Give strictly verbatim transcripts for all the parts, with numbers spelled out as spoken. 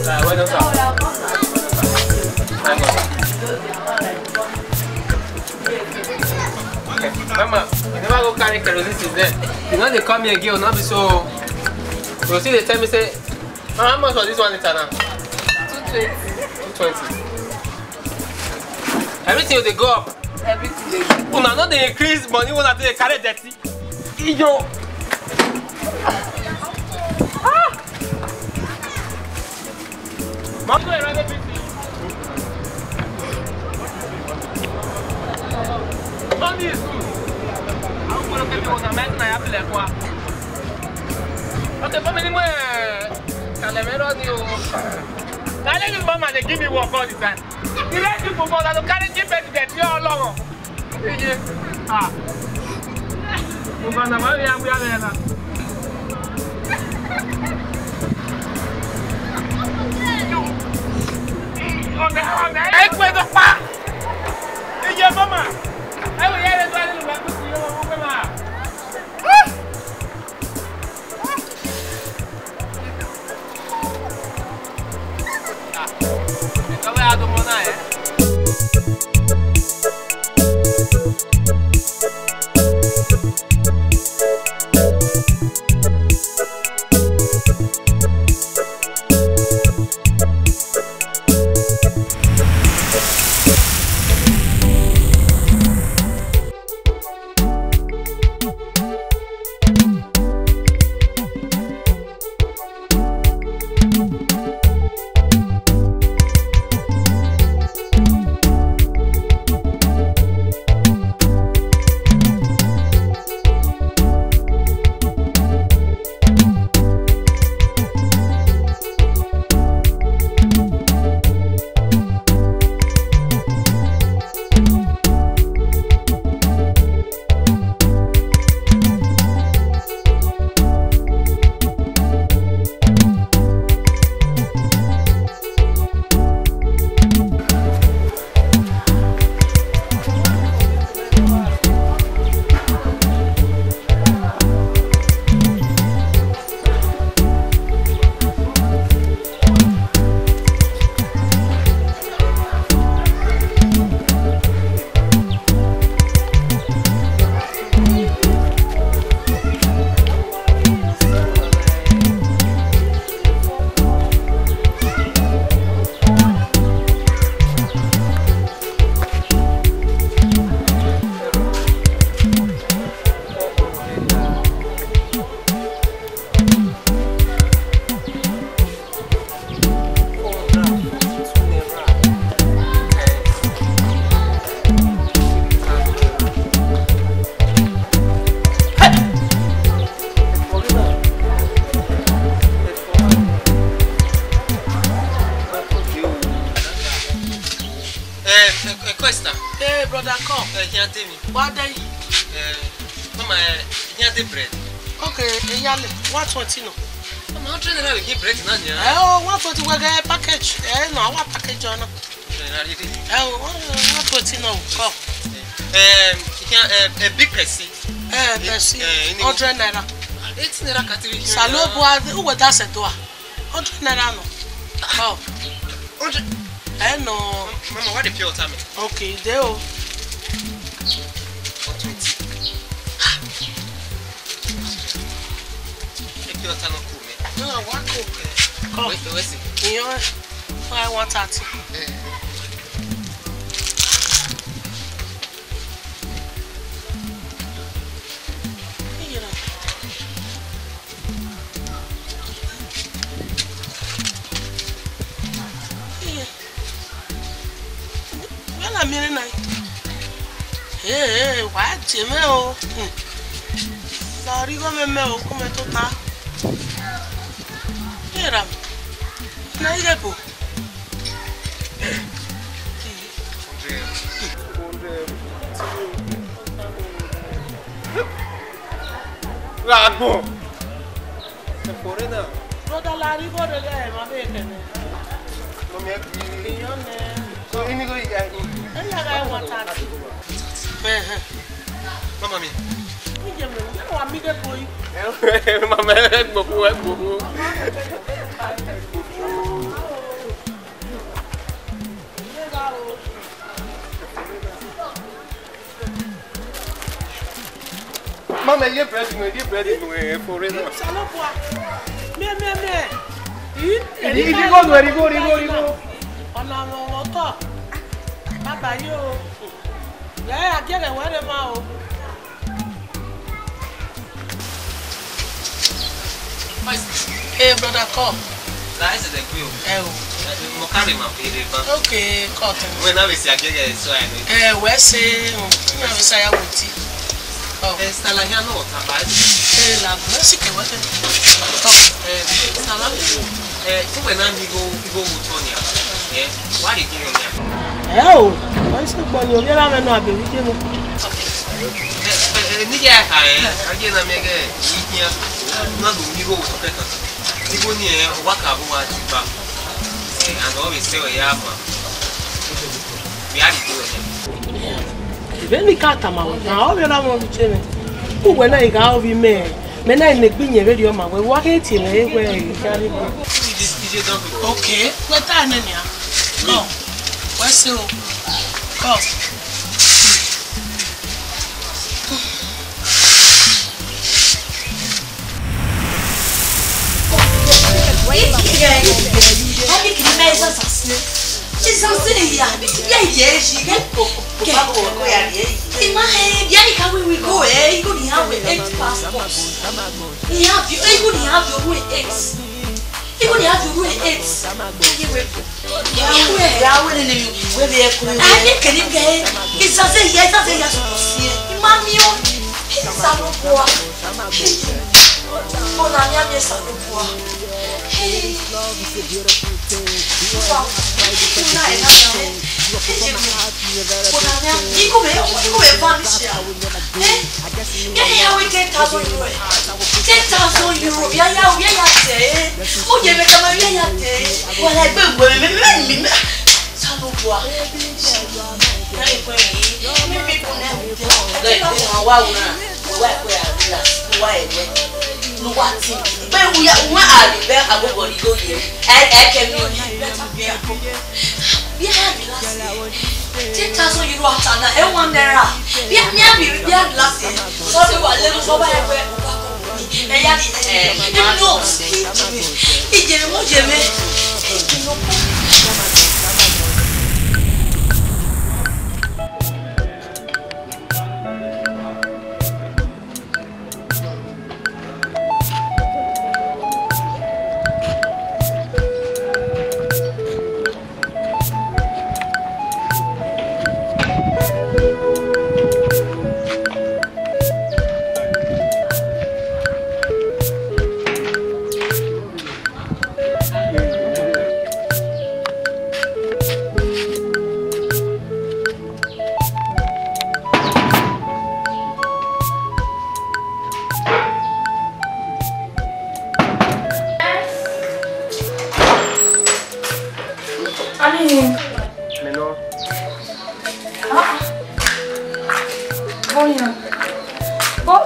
Ah, well done, sir. Thank you, sir. Okay. Mama, you never go carry kerosene since then. You know they come here again, not be so. You see, they tell me say, "Ah, how much for this one liter now?" Two twenty. Two twenty. Everything dey go up. Everything dey go up. Una no dey increase money when I dey carry dirty. Iyo. Ah! Mango, you ready, busy? Money is good. I'm gonna give you one. I'm not happy like what? Okay, family, man. Can I run you? Can I leave this mama? They give me work all the time. The rest people, but I don't carry keep it to get you all along. Iye. Ah. Mo kàn nà máa rí agbe alẹ́ náà. Ọ̀nà, ọ̀nà, ẹ pẹ́ tó pa. Iye mama. Ẹ wò yẹ́ ẹ lè tó ẹ nínú ìgbà tó ti yọ ọmọ pẹ́ máa. Eh, eh, eh, Questa. Hey, brother, come. Eh, here, tell me. What are you? Eh, mama, eh, here the bread. Okay, eh, yale, one twenty no. Mama, hundred naira we give bread now, yeah. Eh, oh, one twenty we get package. Eh, no, our package, no. Eh, na really. Eh, oh, one twenty no, come. Eh, you can, eh, a big Pepsi. Eh, Pepsi, eh, hundred naira. Eighty naira category. Salo bua, who would that set to? Hundred naira no. Oh. Ẹ nọ. Mama, why the pure water me? Okay, de o. Four twenty. The pure water no cool me. No, I want coke. Come. Wait, wait, see. You know, why one thirty? Eh. Wẹ na miẹn na. Ee, wa tie mwẹ o. Hmm. Sorry, gọ mwẹ mẹ o, kọ mwẹ tota. Era. Na ire bo. Gha gbọn. Ẹfọ rre na. Brother, la rhie igho rre ghẹ ma vbe kẹnẹ. Mọ miẹn ghi. Iyọn nẹ. So, ini go ya ni. Ẹ ya gha wa ta ti. Ẹhẹn. Mama mi. Iye mẹ, yẹ wa mi ghe boyi. Mama, ẹ gboko, ẹ gboko. Mama, ye bread nuẹn, ye bread nuẹn, ẹfọ rre na. Osanobua. Miẹn, miẹn, miẹn. Ih, ẹ rhie igho nuẹn, rhie igho, rhie igho, rhie igho. Ọna mwẹ otọ. Baba yo. Ghẹ a gie ẹghẹ wẹ rre ma o. Hey, brother, call. La ẹsẹ dẹ gbe o. Ẹ o. Mo carry ma fi re ba. Okay, call to. Wẹ na vbe si a gie ẹghẹ so ai ni. Ẹ, wẹ se, na vbe sa ya weti. Oh. Eh, Sister Lahia, no water, ba. Eh, la, no si ke water. Oh. Eh, Sister Lahia, eh, tu we na mi go, go water nia. Eh, wa ri ke yo nia. Ẹ o, wọ́n sì gbọ́ ni orí ẹ̀rọ mẹ́nu àbẹ̀wí dé mọ́. Eh, eh, eh, ni ya ka, eh, ka je na mi ge, i nia. Na do mi go water kan. Ni go ni, eh, wa ka bo wa ti ba. Eh, and all we say we ya ma. Vbene I ka tama ruẹ, na ọ vbe ra mwẹ ọvbite mwẹ. Uwẹ na I gha ovbi mẹ, mẹ na I ne egbe iyẹn vberriọ ma wẹ, wa khe tie mwẹ wẹ I gha rre. Okay, wẹ ta nẹ nian. Come, wẹ se o. Come. Ẹ ni kiri mẹ Jesus nẹ. Jesus nẹ ya, ya ye yi. Ima he, ya ni ka we we go, eh, igho ni a we eight passport. Ni a bi, igho ni a bi oru eight. Igho ni a bi oru eight. Ye we. Ya wẹ, ya wẹ nene mi, wẹ vbe ẹko. Ẹ ni kiri mẹ, izaze ya, izaze ya sọkọ si ẹ. Ima miẹn o. Osanobua. Ọna miẹn miẹn Osanobua. Hey. Wa, na ẹ na na. Hey, Jimmy. Ọna miẹn, igho mwẹ, igho mwẹ vanish ya. Eh? Ya ya wẹ ten thousand euro. Ten thousand euro. Ya ya, ya ya te. O ye me kama ya ya te. Wa la gbe gbe me, me, me, me. Osanobua. Ẹ kwe yi. Mi bi kun na. Like, wa wa na. Wa kwe a la. Wa ewe. Nu wa ti. Be wu ya, wa a ri be agogo ri go ye. Ẹ, ẹ kẹ mi o. Be ta be a. Be a relax. Ten thousand euro ata na, eh, one naira. Be a, be a, be a, be a relax. So be wa le so ba ewe. Ẹ ya ni, eh, no, ije mi, ije mi. Ani. Mẹ nọ. Ah. Bọyan. Bọ.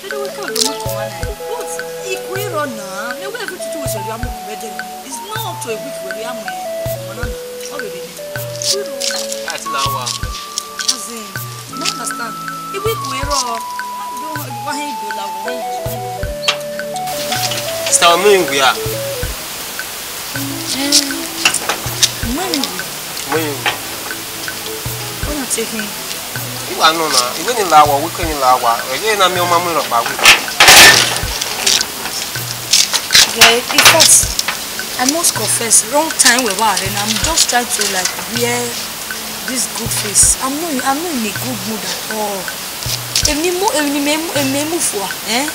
Ẹdẹ wẹ kẹ ọdọ mọtò wa na. But ikun irọ na, mẹ wẹ ẹvbo tutu wẹ sẹ ya mu. It's not up to a week where we are. Ọ vbe rre nẹ. Ẹ ti la wa. As in, you don't understand. Iwe ikun ẹre rrọọ, wa he do la wọ, wa he do la wọ. Sister, ọ miẹn wẹ a? Eh, ọ miẹn wẹ. Ọ miẹn wẹ. Ọ na te khin. I wa nọ na, iwe ni la wa, week ni la wa, ẹghẹ na miẹn ọma mu rhọkpa wẹ. Yeah, in fact, I must confess, wrong time wẹ wa rre na, I'm just trying to, like, wear this good face. I'm not, I'm not in a good mood at all. Emwi ni mu, emwi ni mẹ mu, emwi mẹ mu fua, eh?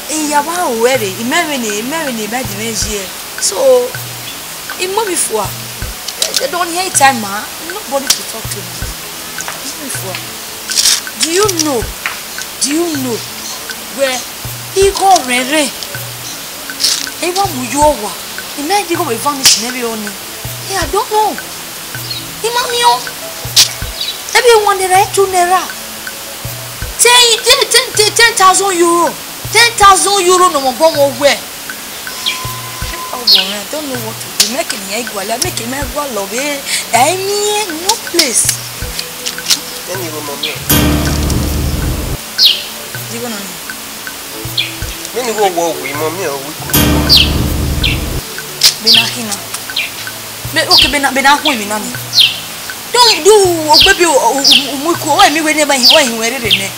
I ya wa ru ẹre, I mẹ vbene, I mẹ vbene I ma dẹ mwẹ ye. So, I mu emwi fua. They don't hear time, man. Nobody to talk to, man. I mu emwi fua. Do you know? Do you know? Wẹ igho rẹn rre. I wa mu yo owa. I ma dẹ igho vbe vanish nẹ vbe ọni. Yeah, I don't know. I ma miẹn. Maybe one naira, two naira. Ten, ten, ten, ten, ten thousand euro. Ten thousand euro ne ọ mobọ mwẹ wẹ. Ọ wọrọ, I don't know what to do. Make me gualọ, make me gualọ vbe. I mean, no place. Then you go, mommy. You go, no. Mẹ ni igho wọ wi, mọ miẹn wi ko. Vbe na khin na. Mẹ, okay, vbe na, vbe na khuẹn emwi na ni. Do, do, ogbe bi u, u, u, u mu iko, ọ emwi wẹ ne ba hin, ọ hin wẹ rere nẹ.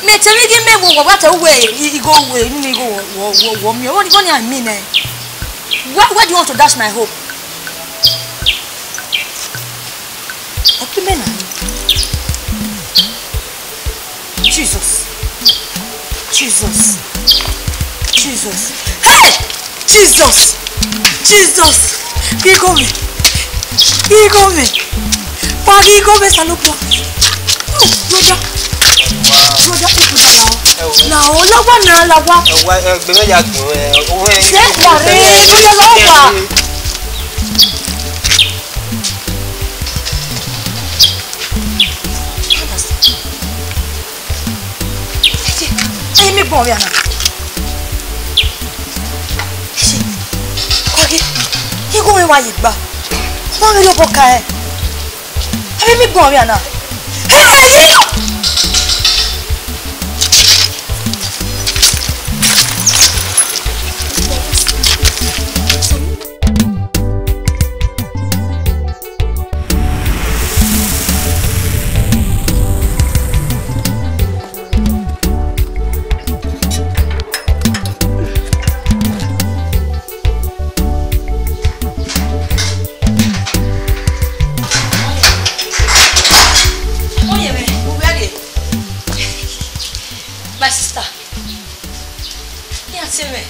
Mẹ te vbe ghi mẹ wo, wa, wa te uwẹ, i, igho uwẹ, ni igho wọ, wọ, wọ, wọ miẹn. What, what do I mean, eh? Why, why do you want to dash my hope? Ọ kin mẹ na. Jesus. Jesus. Jesus. Hey! Jesus. Jesus. Igho mwẹ. Igho mwẹ. Wa ghi igho mwẹ, Osanobua. Oh, brother. Brother, open the door. Ẹ wo. Na o, la wa na, la wa. Ẹ wa, ẹ, gbẹmẹ ya gbẹmẹ. Ẹ, o, ẹ, ṣé wà rẹ? Bóyá lọ wà. Ẹ mi gbọn ọmọ na. Kọghe, igho mwẹ wa ye gba. Ọmọ mwẹ rhie obọ ka ẹre. Ẹ mi gbọn ọmọ na. Ẹ, ẹ, ẹ, ẹ. My sister, iran te mwẹ.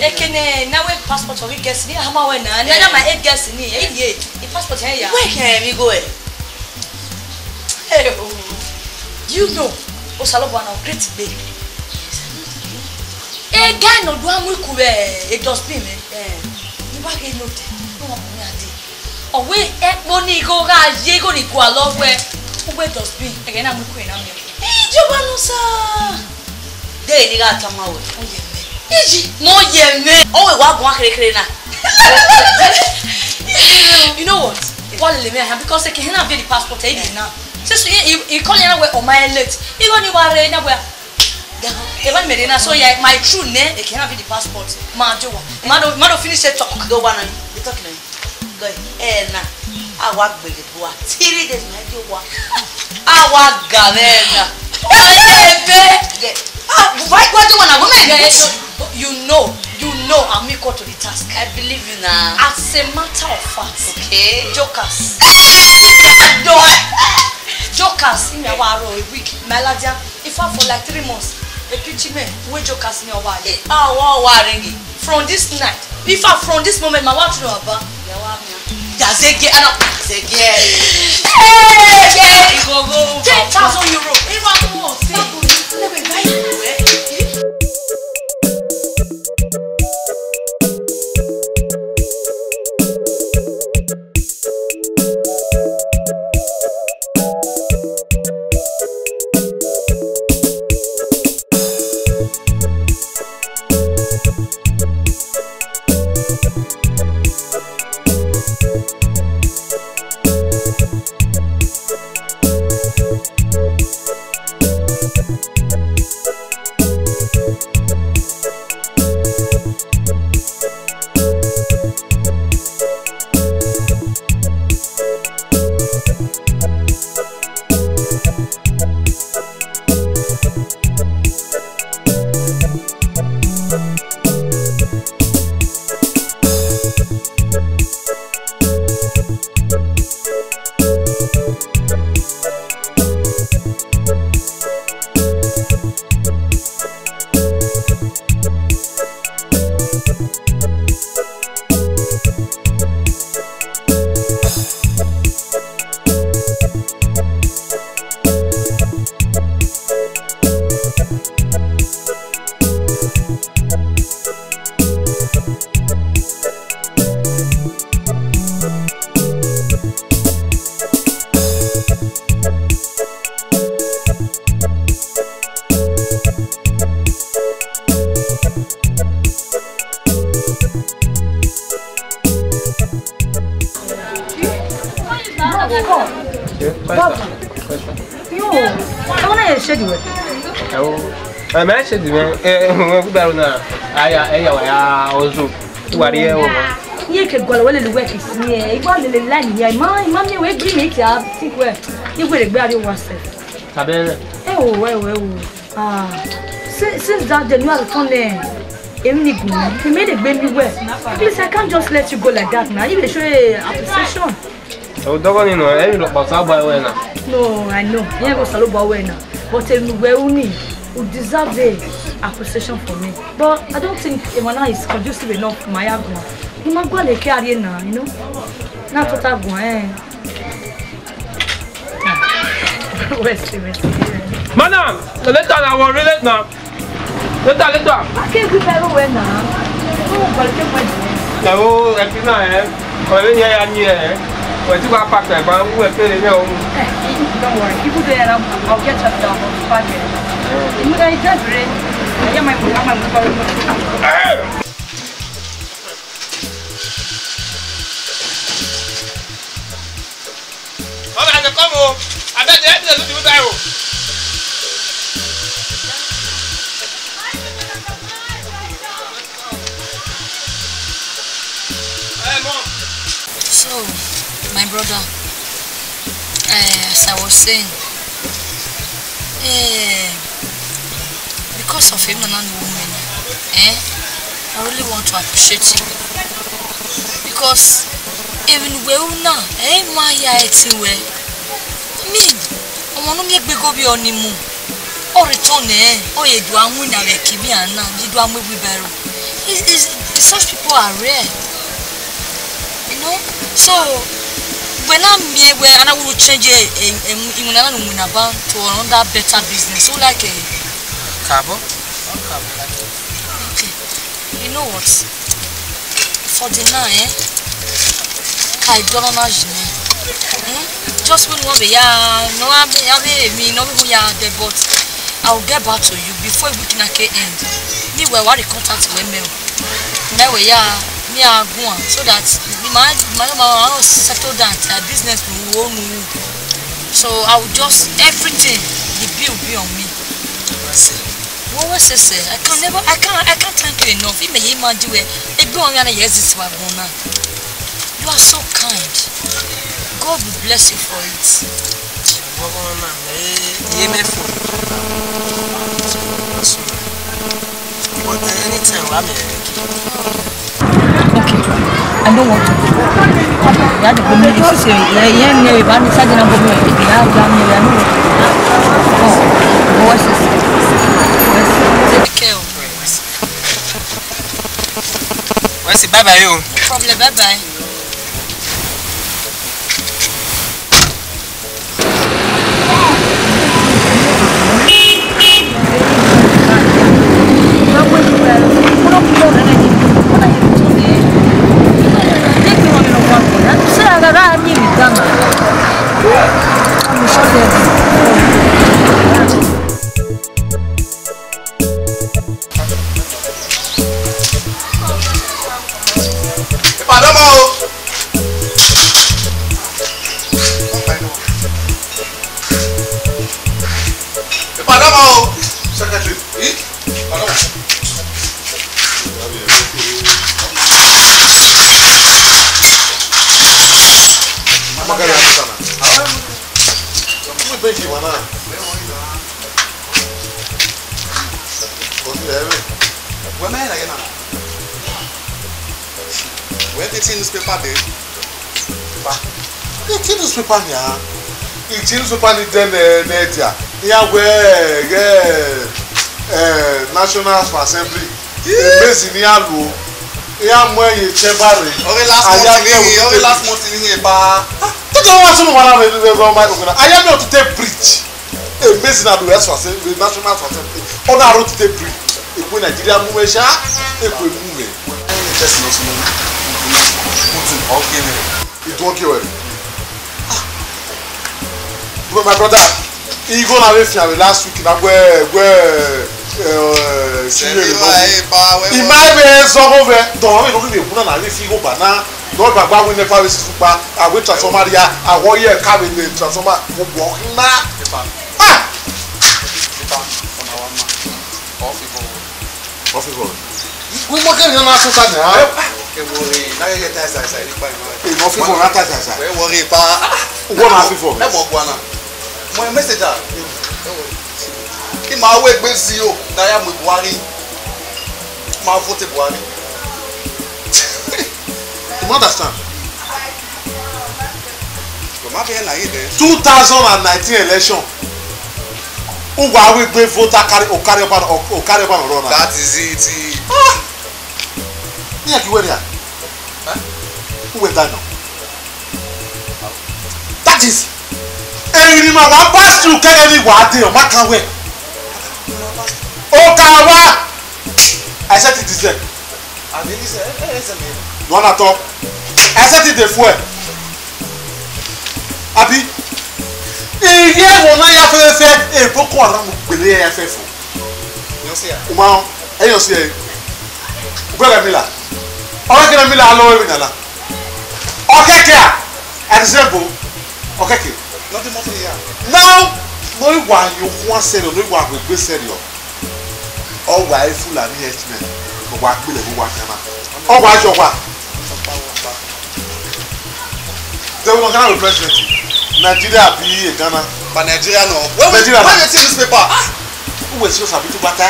Ekene na wẹ passport of Gẹ̀ẹ́sì ni, a ma wẹ na, na, na ma e Gẹ̀ẹ́sì ni, e ye, e passport hẹ ya. Wẹ kẹ mi go ẹ. Hey, oh. Do you know? Osanobua na great gbe. E guy nọ do a mu iku vbe e dustbin mwẹ. Eh. Ni wa ghe nọ te, no wa mu ade. Ọ wẹ ẹkpo ni igho gha ye igho ni gualọ wẹ, uwẹ dustbin, ẹghẹ na mu iku na miẹn. Ijọba nọ sa. De ni gha tama wẹ. Ọ ye mẹ. Iji, ne ọ ye mẹ. Ọ wẹ wa guan kherekhere na. You know what? Wa lele mẹ ahan because eke hẹ na vbe the passport, ẹ, ẹ, na. Since he, he, he call ya wẹ ọ ma late. Igho ni wa rre na wẹ. Eva ni mẹ rre na, so ya, my true name, eke hẹ na vbe the passport. Ma jo wa. Ma do, ma do finish the talk. Do wa na, the talk na. Go, ẹ na, a wa gbele bua. Three days na, I do wa. A wa ga vbe na. Oye be. Ah, why, why do you wanna women? Yeah, you, you know, you know, I'm equal to the task. I believe you now. As a matter of fact, okay, jokers. Do I? Jokers, in my whole week, my lady, in fact, for like three months, a pretty man, we jokers in your wife. Ah, wa, wa, ringi. From this night, in fact, from this moment, my wife know about. Ya zege, ana, zege. Hey, yeah. Ten thousand euro. If I go, Come. Yo, I wanna shade you. Ẹo, ẹ mẹ shade mẹ, ẹ, ẹ, wẹ gudaro na, aya, ẹ ya wa ya ọzọ, wa ri ẹo. Iye ke gualọ wẹ lele uwẹ ke si ẹ, igua lele line ya, ima, ima miẹn wẹ gbe mi tia, think wẹ, igwe regbe ari wa sẹ. Tabẹ. Ẹo, ẹo, ẹo. Ah, since, since that day, you have to turn there. Èmi ni gùn mí, èmi lè gbé mi wẹ̀. Please, I can't just let you go like that now. You dey show appreciation. Ẹ̀wọ̀n dọ́gọ́ nínú ẹ̀mí lọ pàṣẹ àbọ̀ ẹ̀wẹ̀ náà. No, I know. Yẹn kò sọ̀rọ̀ bọ̀ wẹ̀ náà. But èmi wẹ̀ ó ní, you deserve a appreciation for me. But I don't think Emana is conducive enough for my argument. He might go and carry now, you know. Not total go, eh. West, West. Madam, later na, I will relate now. Later, later. I can't be very well now. Oh, but I can't wait. Ẹ o, ẹ ti na ẹ. Ọ̀rẹ́ yẹn ya ni ẹ. Wẹ̀ tí wàá pàtàkì ẹ̀ bá wú ẹ péré náà o. Eh, don't worry. Even though I'm, I'll get up there, I'll find you. You know, I just read. I get my book, I'm going to Come on, come on. I bet they have to do that. Hey, mom. So, my brother, eh, as I was saying, eh, because of him, Nana Newumi, eh, I really want to appreciate him. Because even we now, eh, my ya eti we. I mean, ọmọ ne u miẹn egbe ghe ovbi ọni mu. Ọ return nẹ, ọ ye do a winna vbe ẹki vbe iran na, ye do a mu wheelbarrow. Is, is, such people are rare. You know? So, wẹ na miẹn wẹ a na ru change, eh, eh, eh, iwinna na ne u winna ban to another better business. So, like, eh, Kaabọ. Okay. You know what? For the now, eh? Ka I don't know you. Hmm? Just when we ya, no, I be, I be me, no people ya there, but I will get back to you before we can end. Me, we want to contact with me. Me, we ya, me, I go on so that the man, the man, I settle down to business we own. So I will just everything, the bill be on me. What was I say? I can never, I can't, I can't thank you enough. Even you, man, do it. Egbe ọmwa na ye exist wa gbọn na. You are so kind. God will bless you for it. Gbọgbọn na, eh, ye me fo. But, eh, anytime, wa me. Okay. I don't want to go. Ya de ko mi ni sisi, ya, ya ni ba ni sa de na bo mi. Ya, ya mi, ya mi. Oh, oh, what's this? Take care. What's it? Bye bye, yo. No problem, bye bye. Ìpàdé ọmọ o. Ìpàdé ọmọ o. Secretary. Ih? Ìpàdé ọmọ. Wọ́n bẹ́ẹ̀ jì wọ́n náà. Kò sí ẹ̀rẹ́. Wọ́n mẹ́rin lẹ́yìn náà. Wẹ te tie newspaper dẹ? Ba, I tie newspaper nia. I tie newspaper ni dẹ nẹ, nẹ dia. Iran wẹ, ghẹ, eh, National House of Assembly. Emezi ne iran lo. Iran mu ẹre ye chamber rre. Ọghe last month ni hin, ọghe last month ni hin ba. Te wa sunu wa na vbe, vbe, vbe, vbe, vbe, aya mi otite bridge. Emezi na do House of Assembly, National House of Assembly. Ọ na rho otite bridge. Ekpo Nigeria mu mwẹ sha, ekpo mu mwẹ. Putin, okay, man. It won't kill him. Ah. But my brother, he go na vbe fian vbe last week na gbe, gbe, eh, si ye. Ima vbe zọghọ vbe, dọ vbe no vbe kuna na vbe fi go ba na. Nọ ba gba win nepa vbe sisi ukpa, a wẹ transformer dia, a wẹ ọ ye ka vbe ne transformer, mo bu ọkhin na. Epa, Ah! epa, ọna wa ma. Ọ fi bọ. Ọ fi bọ. Wẹ mo kẹ ni na sọ sa na. Ẹ wọ re, na ye ta sa sa ni pa ma. Ẹ, ọ fi bọ na ta sa sa. Ẹ wọ re pa. Wọ na fi bọ. Ẹ mọ gua na. Mo message a. Ẹ wọ re. Ima wẹ egbe zero na ya mu Buhari. Ma vote Buhari. You understand? But ma be na yi de. Two thousand and nineteen election. Uwa wẹ egbe vote a carry, o carry ọba, o carry ọba nọ rọ na. That is it. Ah! Ni aki wẹ ria. Huh? Uwẹ da nọ. That is, emwi ne ima wa pass through kẹghẹ ne I wa dee, ọ ma kan wẹ. Oka wa, I set it this way. Abi, this, eh, eh, eh, eh, You wanna talk? I set it the fuel. Abi, iye wo na ya fẹfẹfẹ, e Boko Haram gbele ya fẹfẹ. You see, ah? Uma, ẹ yọ si ẹ. Ugbẹrẹ mi la. Ọrẹ kẹrẹ mi la, alọ ẹmwi nana. Ọkẹkẹ a, ẹdẹsẹbo, ọkẹkẹ. Nothing more to hear. Now, no iwa yo khuan sẹrriọ, no iwa wegbe sẹrriọ. Ọ wa e Fulani herdsmen, ọ wa gbele vbe uwa khian na. Ọ wa yọ wa. They will not be president. Nigeria be a Ghana. But Nigeria no. When we, Nigeria when no. We see newspaper, ah, Uwe serious abi tu bata?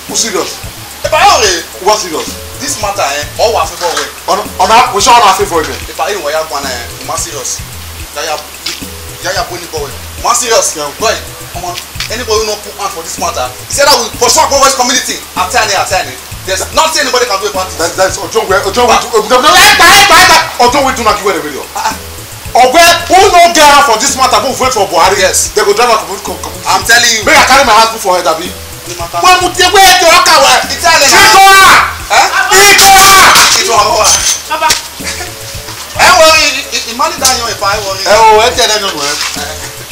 Who serious? Epa, ore. What serious? This matter, eh, ọ wa favour wẹ. Ọna, ọna, we shall not favour him. Epa, even waya kwana, eh, ma serious. Ya, ya, ya, ya, boy, boy. Ma serious. Yeah. Boy, come on. Anybody who not put hand for this matter, he said that we pursue our West community. Atani, atani. There's nothing anybody can do about it. That, that's Ojo we, Ojo we do, Ojo we do not give away the video. Ah, ah. Ogbe, who no get hand for this matter, move wait for Buhari. Yes. They go drive out community, community. I'm telling you. Make I carry my house put for head, abi. Ni matter. Wẹ mu tie wẹ to ọka wẹ. It's a Ṣé kọ́ a? Eh? Ikọ́ a? It's a Baba. Ẹ wọ rí, ì-, ì-, ìmánì dá yan ìfà, ẹ wọ rí. Ẹ o, ẹ tẹ ẹ nọ ẹ.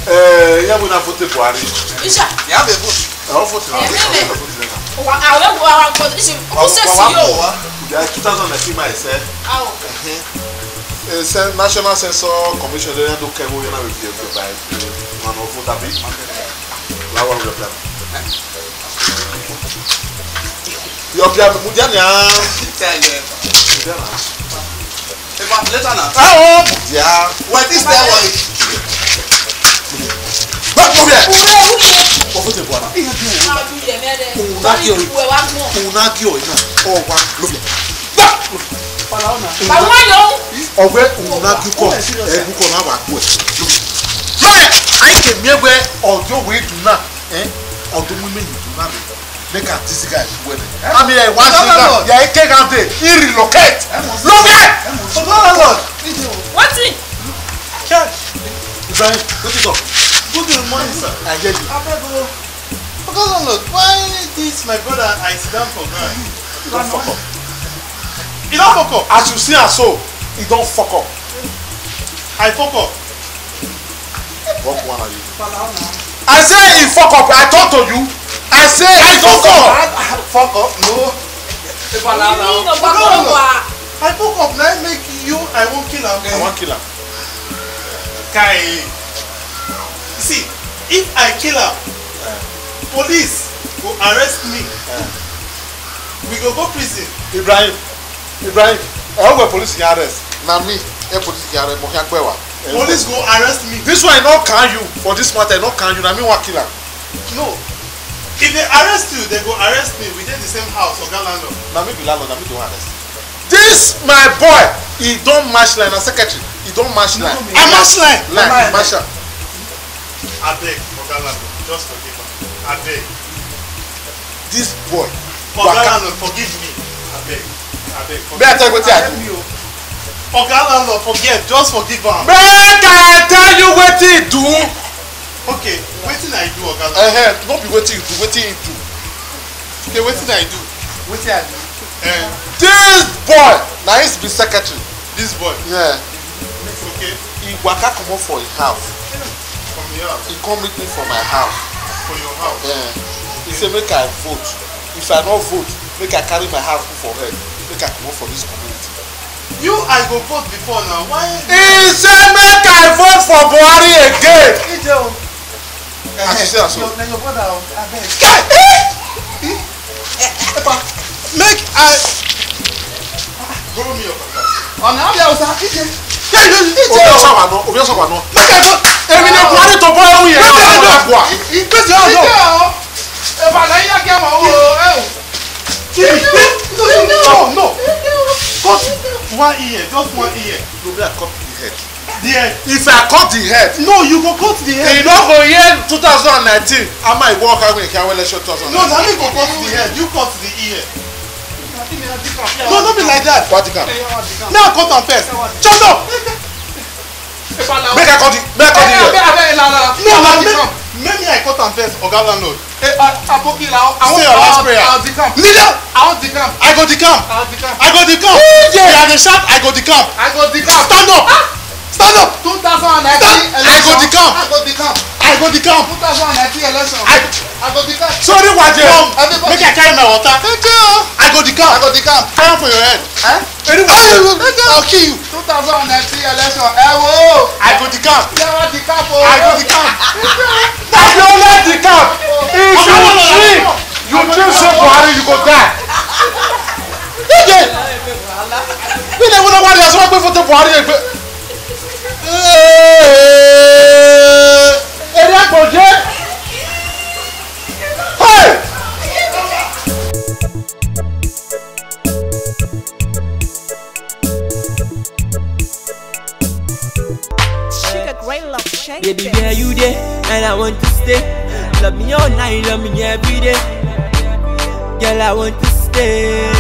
Ẹ, ẹ, yẹ bu na vote Buhari. Isha. Yà bẹ vote. Ẹ, ọ vote na. Ẹ, ẹ, ẹ. Wa, a wẹ wa, wa, wa, isi, Wa, o se wa, si wa, yo. Wa. Ìjà two thousand nineteen ma ẹsẹ. Awo. Ẹhẹn. Ẹsẹ National Census Commission lè yàn tó kẹwọ́ yẹn náà wẹ̀ fi ẹgbẹ́ báyìí. Wọn ò vote àbí? Láwọn ọ̀rọ̀ bẹ̀rẹ̀. Yọ bia mu dia nia. Tell you. Mu dia na. Epa, later na. Ah, oh, mu dia. Wait, this time, wait. Back over here. Uwe, uwe. Wọ́n fún tẹ̀bọ̀ àná. Máa bí ilẹ̀ mẹ́rẹ̀. Òun náà gé ọ̀rẹ́. Uwe wa gbọ́n. Òun náà gé ọ̀rẹ́ náà. Ọ̀ wa ló fi. Back. Bàbá wọn yọ. Ọ̀gbẹ́ òun náà dúkọ̀. Ẹ dúkọ̀ náà wà gbọ́ ẹ̀. Lóye, àyíkè mi ẹgbẹ́ ọ̀dọ́ òwe dùn náà. Ẹ ọ̀dọ́ mímí yìí dùn náà mi. Make am this guy do well. I mean, I want this guy. Yeah, he came out there. He relocate. Look at. Oga landlord. Wetin? Chai. Ibrahim, wetin talk? Good morning, sir. I hear you. Abeg o. Oga landlord, why this my brother I sit down for ground? He don fuck up. He don fuck up. As you see am so, he don fuck up. I fuck up. What one are you? I say he fuck up. I talk to you. I say he fuck up. Fuck up. No. Oga landlord, I fuck up. Now make you, I wan kill am. I wan kill am. Kai. See, if I kill am, police go arrest me. We go go prison. Ibrahim, Ibrahim, ẹ wẹ police yan arrest. Na me, ẹ police yan arrest, mo kàn gbẹ wa. Police go arrest me. This one no can you for this matter, no can you. Na me wan kill am. No. If they arrest you, they go arrest me. We dey the same house, Oga landlord. Na me be landlord, na me don arrest. This my boy, he don match line, na secretary, he don match line. I match line. Line, he match am. Abeg, Oga landlord, just forgive am. Abeg. This boy. Oga landlord, forgive me. Abeg. Abeg. May I tell you wetin I do? Oga landlord, forget, just forgive am. Make I tell you wetin he do. Okay, wetin I do, Oga landlord? Eh, eh, no be wetin you do, wetin he do. Okay, wetin I do? Wetin I do? Eh. This boy, na him be secretary. This boy? Yeah. Okay. He waka comot for him house. From your house? He come meet me for my house. For your house? Yeah. He say make I vote. If I no vote, Make I carry my hand put for head. Make I comot for this community. You, I go vote before now. Why? He say make I vote for Buhari again. Ije o. As you say am so. Your, na your brother o, abeg. Epa, make I borrow me your papa. Ọna abi awusa, ije. Ije o. Obi ọsọ wa nọ, obi ọsọ wa nọ. Make I go. Èmi ni Buhari tó bọ́ ẹ̀wù yẹn. Make I go. Increase your hand. Ije o. Eba na iya kẹ ma o. Kill me. No, no, no, no. Cut one ear, just one ear. No, me I cut the head. The head. If I cut the head, no, you go cut the head. He no go hear two thousand and nineteen. Ama iwọ ka win ka election two thousand and nineteen. No, na me go cut the head. You cut the ear. No, no be like that. What the camp? Me I cut am first. Shut up. Make I cut the, make I cut the ear. No, no, make, make me I cut am first, Oga Landlord. Say your last prayer. Kneel down. I go decamp. I go decamp. You are the sharp, I go decamp. Stand up. Stand up. Two thousand and nineteen election. I go decamp. I go decamp. I go decamp. Two thousand and nineteen election. I, I go decamp. Sorry, Waje. Everybody. Make I carry my water. Thank you. I go decamp. I go decamp. Fire for your head. Eh? Anyway, I'll kill you. Two thousand and nineteen election. Ẹ wo. I go decamp. Ẹ wá decamp o. I go decamp. Na the only decamp. If you drink, you drink say Buhari, you go die. Ije. Mi na wona wa ya so pe vote Buhari egbe. Eh, eri agbo je. Hey! Sugar Ray Love Shake. Baby, where you there? And I want to stay. Love me all night, love me every day. Girl, I want to stay.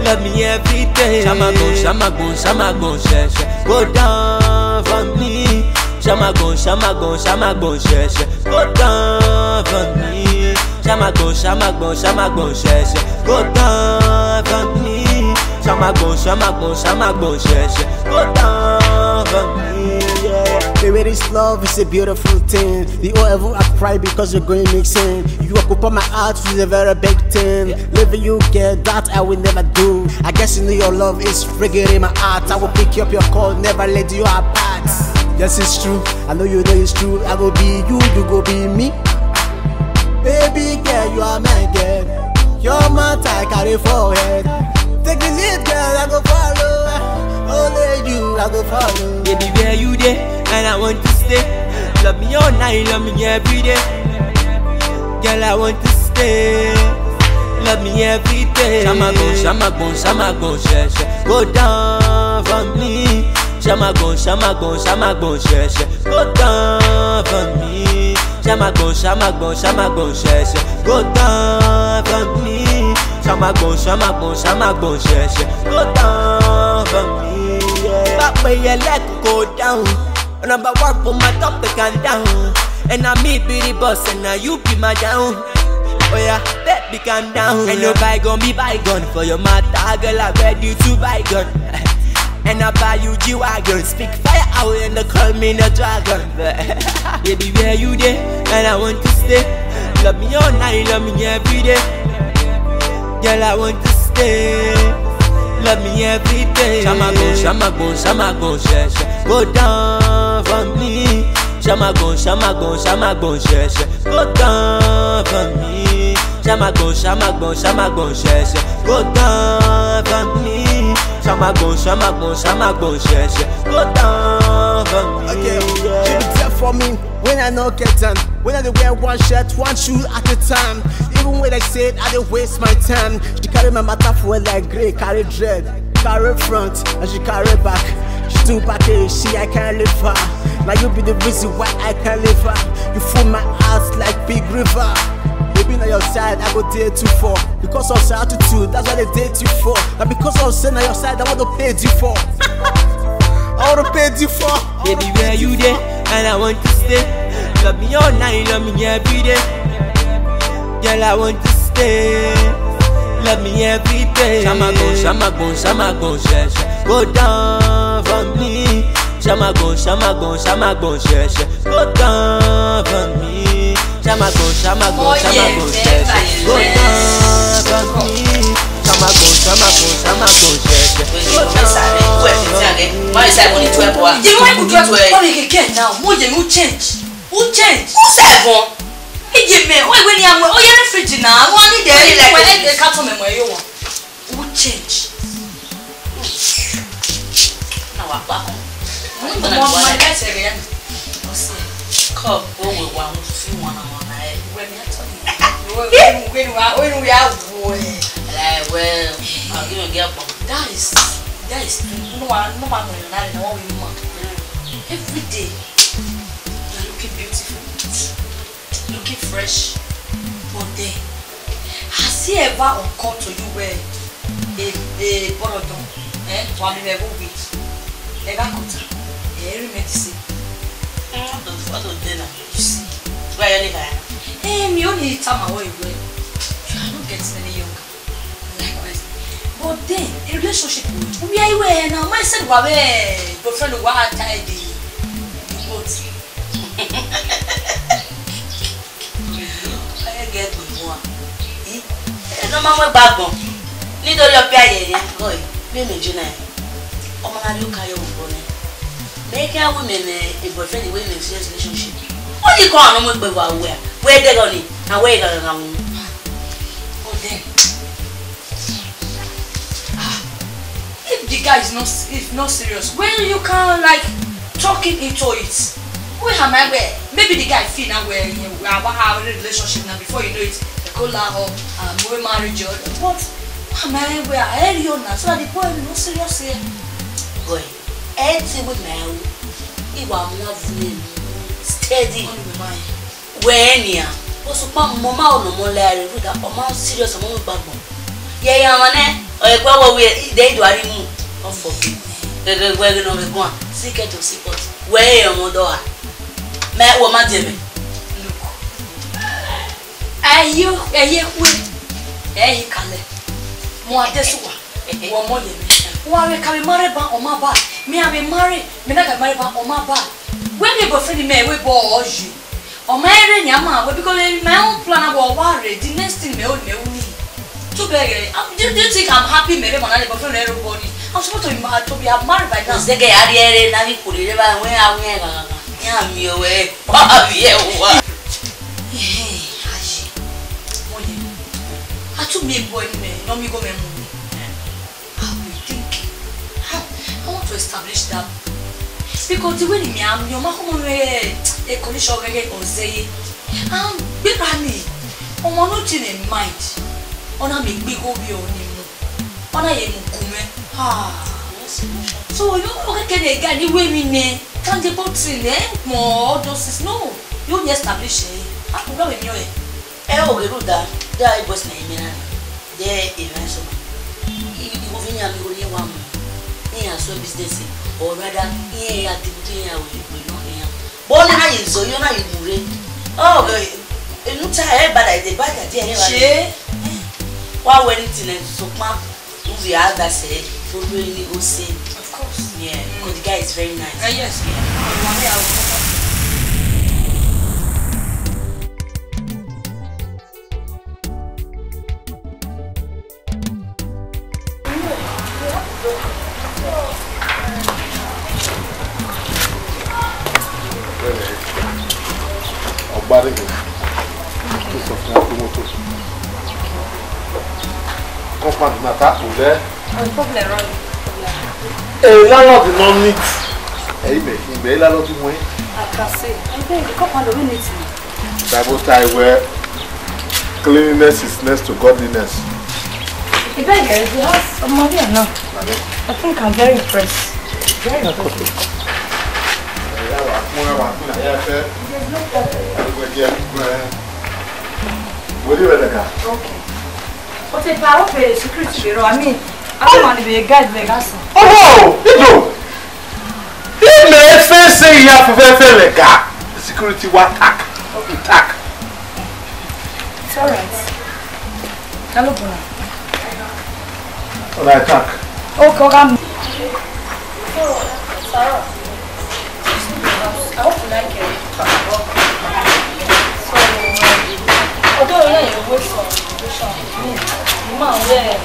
Love me every day. Shamagun, shamagun, shamagun, she, she. Go down for me. Shamagun, shamagun, shamagun, she, she. Go down for me. Shamagun, shamagun, shamagun, she, she. Go down for me. Shamagun, shamagun, shamagun, she, she. Go down for me, yeah. Baby, this love is a beautiful thing. The whole heaven I cry because you're going missing. You occupy my heart with a very big thing. Leaving you, girl, that I will never do. I guess you know your love is friggin' in my heart. I will pick you up your call, never let you apart. Yes, it's true. I know you know it's true. I go be you, you go be me. Baby girl, you are my girl. Your mouth I carry forehead. Take the lead, girl, I go follow. Only you, I go follow. Baby, where you there? And I want to stay. Love me all night, love me every day. Girl, I want to stay. Love me every day. Shamagun, shamagun, shamagun, she, she. Go down for me. Shamagun, shamagun, shamagun, she, she. Go down for me. Shamagun, shamagun, shamagun, she, she. Go down for me. Shamagun, shamagun, shamagun, she, she. Go down for me, yeah. Back where your leg go down. Number one for my top and down. And now me be the boss and now you be my down. Oh yeah, baby, calm down. And no bygone be bygone. For your matter, girl, I'm ready to bygone. And I buy you G-Wagon. Speak fire out and they call me the dragon. Baby, where you there? And I want to stay. Love me all night, love me every day. Girl, I want to stay. Love me every day. Shamagun, shamagun, shamagun, she, she. Go down for me. Shamagun, shamagun, shamagun, she, she. Go down for me. Shamagun, shamagun, shamagun, she, she. Go down for me. Shamagun, shamagun, shamagun, she, she. Go down for me. Okay, yeah. You be there for me when I no get time. When I dey wear one shirt, one shoe at a time. Even when I say I dey waste my time. She carry my matter for like grey, carry dread. Carry front and she carry back. She too back, eh, she, I can't leave her. Now you be the reason why I can't leave her. You full my heart like big river. Baby, na your side I go dey too for. Because of say attitude, that's why they date you for. Now because of say na your side I want to pay you for. I want to pay you for. Baby, where you there? And I want to stay. Love me all night, love me every day. Girl, I want to stay. Love me every day. Shamagun, shamagun, shamagun, she, she. Go down for me. Shamagun, shamagun, shamagun, she, she. Go down for me. Shamagun, shamagun, shamagun, she, she. Go down for me. Magun, sama gun, sama gun, jẹjẹ. Wait, wait, wait, sir. Who is this again? Why is that only twelve hours? Jẹ wá ikú twelve. Why you get now? Mo jẹ mi change. Who change? Who said one? Ije me, o iwe ni amwe, o yere fridge na, wọ́n ní dẹ̀. Wọ́n ní like fridge. Ẹ ká tọ́ mẹ̀mọ́ ẹ yóò wá. Who change? Na wa pa kan. Mo mọ ọmọ ẹ sẹ rẹ. Cup, o we wa, mo tún fi wọn na wọn na ẹ. Wẹ mi atọ ni. Wẹ wẹ wẹ wa, wẹ wẹ a wo ẹ. Like, well, I'll give you a girl. That is, that is true. No one, no one will not know we mad. Every day, you are looking beautiful, looking fresh, but then, has it ever occurred to you where a, a bọrọ dọn, eh, wa mi vbe wo we, ẹ gha kọta, ẹ ri medicine. Mm, what do, what do they now? You see? Where you live, eh? Eh, mi only tama wo iwe. You are not getting any younger. Likewise. But then, a relationship with, we are where now. My son, wa be boyfriend, wa tie the boat. Ẹ gẹ gbe wọn. Ẹ nọ ma mu egbe agbọn. Ni do yọ pia yẹ yẹn. Boy, me me Jona. Ọmọ na ri oka yọ wọ nẹ. Me can women a boyfriend wey in a serious relationship. Only call no mu egbe wa we. We dey go ni. Na we ga ga mu. But then, ah, if the guy is not, is not serious, well, you can, like, talk him into it. We have my way. Maybe the guy feel now where you are, our relationship now, before you know it, they call her up, um, we marriage, but we have my way, I hear you now, so that the boy is not serious here. Boy, anything with my own, he will move me steady. Only with mine. Wẹ nian, ọ sokpan mọ ma ọnọ mọ la ẹre rhuda, ọ ma serious, ọ ma mu egbe agbọn. Yẹ ya mwa nẹ, ọ ye gua wẹ wẹ de do ari mu. Ọ fọ bi. Gẹgẹ wẹ ghe nọ vbe guan, si kẹto si kọt. Wẹ e ọmọ dọ a. Mẹ wọ ma die mẹ. Look. Ẹye ẹye kue. Ẹye kalẹ. Mo ade suwa. Wọ mọ ye mẹ. Wa vbe ka vbe marry ba, ọ ma ba. Me a vbe marry, me na ka marry ba, ọ ma ba. Wẹ mi boyfriend mẹ, wẹ bọ ọ yi. Ọ ma rre ni a ma wẹ, because in my own plan, I was worried. The next thing me hold me uni. Too bad, eh? Do, do you think I'm happy? Me, man, I boyfriend everybody. I'm supposed to be, ma-, to be married by now. Zege, a ri ẹre na vbe ikuru rre ba, wẹ a wẹ gha gha gha. Ya mi o wẹ, wa vbe wa. Eh, aye. Mo ye. A tu mi boy ni me, no mi go me mu. I will think how I want to establish that. Because the way me am, your mama come a condition gege ozeye. And be rani, ọmọ no chin in mind. Ọ na mi gbe igho vbe ọ ni mu. Ọ na ye mu gu mwẹ. Ah. So you okay, can a guy the way me ne? Tangible thing, eh? More all those things. No. You only establish, eh? How could I be your, eh? Ẹ o ghe rhuda, de a boys na ime na, de emwa eso na. I, I wo vbe yan mi gho ne wa mu, ne iran so business, or rather, iran ya dibu, iran ya wẹ, wẹ nọ iran. But ọ na ye zọ, ọ na ye mu rre. Oh, enu ta ẹ bada, ẹ bada, de ẹ bada. Ṣe? Wa wẹ ni tine sokpan. Movie, I have that say, follow any go say. Of course. Yeah, because the guy is very nice. Uh, yes. Yeah. Ọgbarẹghẹ, tó sọ fún wọn pé mọ́tò. Compound na ta kpo lẹ. Oh, problem, wrong. Problem. Eh, landlord no neat. Eh, me, me landlord mo. I can say. I think the compound no neat. Bible tie well. Cleanliness is next to godliness. You beg, eh, you have some money or not? Money. I think I'm very impressed. Very impressed. There's no problem. Where do you like that? Okay. But if I hope a security bureau, I mean, I don't want to be a guide like us. Oh, you do. If me say say you have to feel like that, security will attack. Okay, attack. It's all right. Hello, Bona. All right, attack. Okay, okay. So, Sarah, I hope you like it. So, although you know you wait for invitation, me, the man where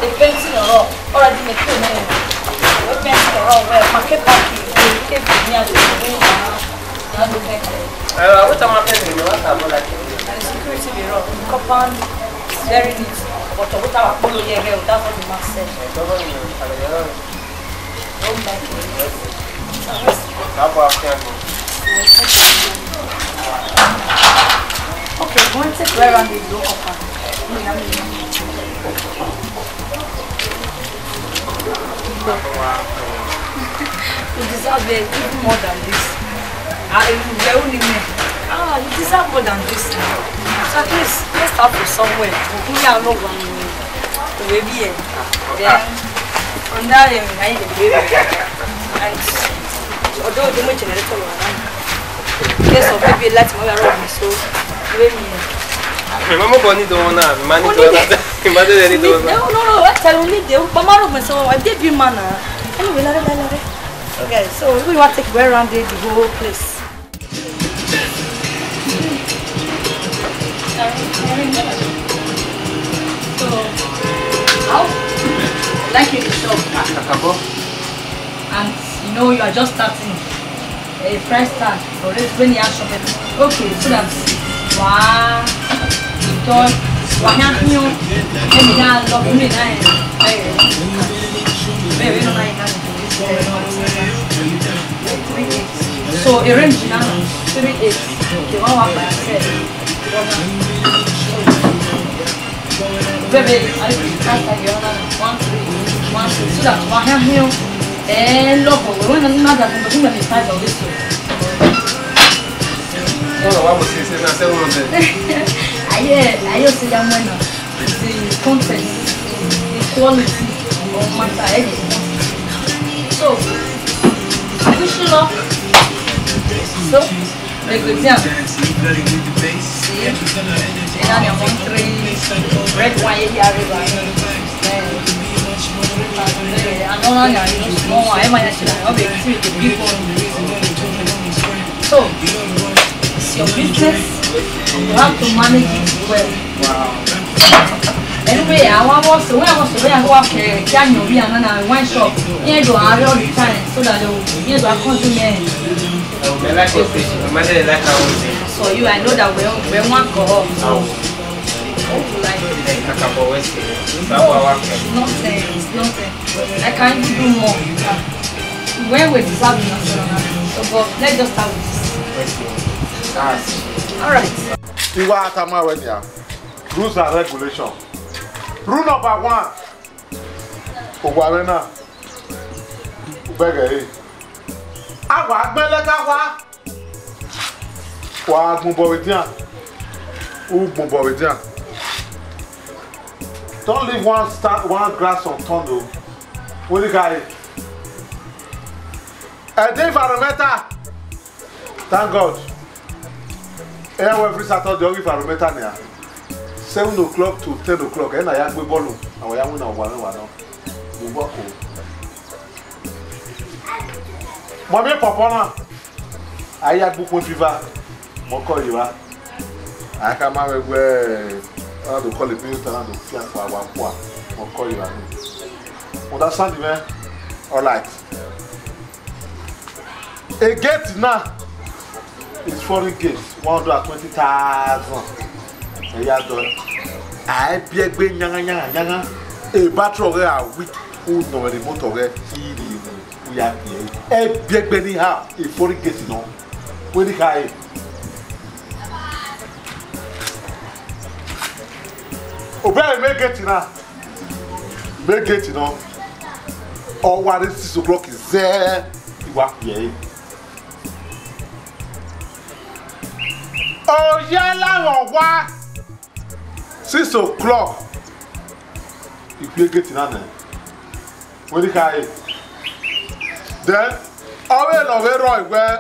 Painting ọrọ, already me paint nẹ. We painting ọrọ, we ma ke pack it, we ke be near the way na. Na do paint. Eh, what am I painting? What am I like? And the security be rough. The compound very neat. But what our polo here, that's what the man said. Don't like it. Okay, go and take where around the door. You deserve it, even more than this. Ah, you very women. Ah, you deserve more than this. So at least, let's start from somewhere. We are not one. Baby, eh. Then, on that, eh, I need a baby. And although the generator was on, yes, so baby, let me around me. So, baby, eh. Mi ma mọ bọ ni dọmọ na, mi ma ni dọmọ na. Mi ma dẹ ni dọmọ na. No, no, no, I tell you, need the mama room so I did be man. Anyway, la la la la. Okay, so we want to take way around the, the whole place. So, how? Like you the shop. Kakabo. And you know you are just starting. A price tag for it when you ask for it. Okay, so that wa tọ wa ya hiọ, emi na lọ fún mi na ẹ. Bẹẹ bẹẹ no na ẹ na. So a range na three eight. The one wa pa sẹ. Baby, I need to start again. One, three, one, three. So that wa ha him. Eh, look, we want another thing, but we may find out this one. No, no, what was he saying? I said one hundred. I hear, I hear say that one, uh, the content, the quality of matter, eh? So, we should not. So, Ẹ gbẹdẹ. See? Ẹ na ni one three red wine here, red wine. Eh, another one, you know, small one. Ẹ ma ya ṣe na, ọ bẹ ti the big one. So, it's your business. You have to manage it well. Anyway, I want also, when I was away, I go up, uh, Kenya, we are not wine shop. Here do I all the time, so that they will, here do I consume. They like us, they like our own thing. So you, I know that we, we want go up. How? Hope you like it. Kakabo West, Kakabo West. Nothing, it's nothing. I can give you more. When we deserve it, so, but let's just start with this. All right. Iwa atama wẹ nia. Rules and regulation. Rule number one. Owa mwẹ na. Ubẹghe re. Awa gbẹlẹ ka wa. Wa gbobọ vbe dian. U gbobọ vbe dian. Don't leave one sta-, one grass unturned o. Wẹ ni kha re. Ẹdẹ environmental. Thank God. Ẹ wẹ every Saturday, ọ ghi environmental nia. Seven o'clock to ten o'clock, ẹ na ya gbe bọọlu, a wa ya winna owa mwẹ wa nọ. Vbe ugbọko. Mọ miẹn pọpọ na, a ya gbe ukpọn fiva, mọ kọ yi evba. A ka ma vbe wẹ, ọ na do call the minister na do fian kua wa kua, mọ kọ yi evba ni. Understand mwẹ? All right. A gate na is foreign gate, one hundred and twenty thousand. Ẹ ya dọ. A biẹ gbe yanga yanga yanga. A battery ọghẹ a week, u nọ mwẹ remote ọghẹ, i ri mu, u ya kie. Ẹ biẹ gbe ni ha, a foreign gate nọ. Wẹ ni kha re. Obẹ mẹ gate na. Mẹ gate nọ. Ọ wa rre six o'clock zẹ, I wa kpie ẹre. Ọ ya la vbe ọwa six o'clock. I kpie gate na nẹ. Wẹ ni kha re. Then, ọ vbe nọ vbe rrọọ wẹ,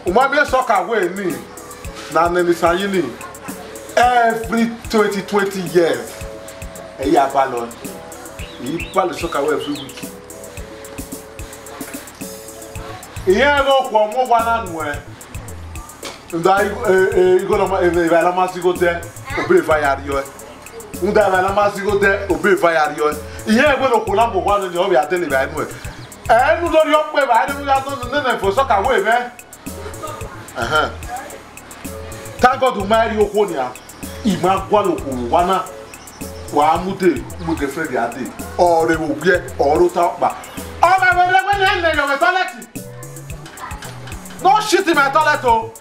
u ma miẹn soccer wẹ ni, na nene isan yi ni, every twenty twenty years, ẹ ya balọ, I balọ soccer wẹ every week. Iran ghe okhuo mu owa na nuẹn, nda igho, e, e, igho nọ ma, e, e, evbare nọ ma si igho dẹ, obọ eva ya rriọ ẹe. Rhunmwuda evba ne a ma zẹ igho dẹ, obọ eva ya rriọ. Irẹn wẹ ne okhuo na mu owa nene, ọ vbe a dele evba nuẹn. Ẹ ne u do rhie ọkpa evba, ẹ ne u ya nọ nene vbe soccer wẹ mwẹ. Ẹhẹn. Thank God u ma rhie okhuo nian. I ma gualọ okhuo vbe owa na. Wa mu de, mu girlfriend ya de. Ọ rre vbe owiẹ, ọ rre ota ọkpa. Ọ ma vbe rre wẹ ne ẹ nẹ yọ vbe toilet. No shit in my toilet o.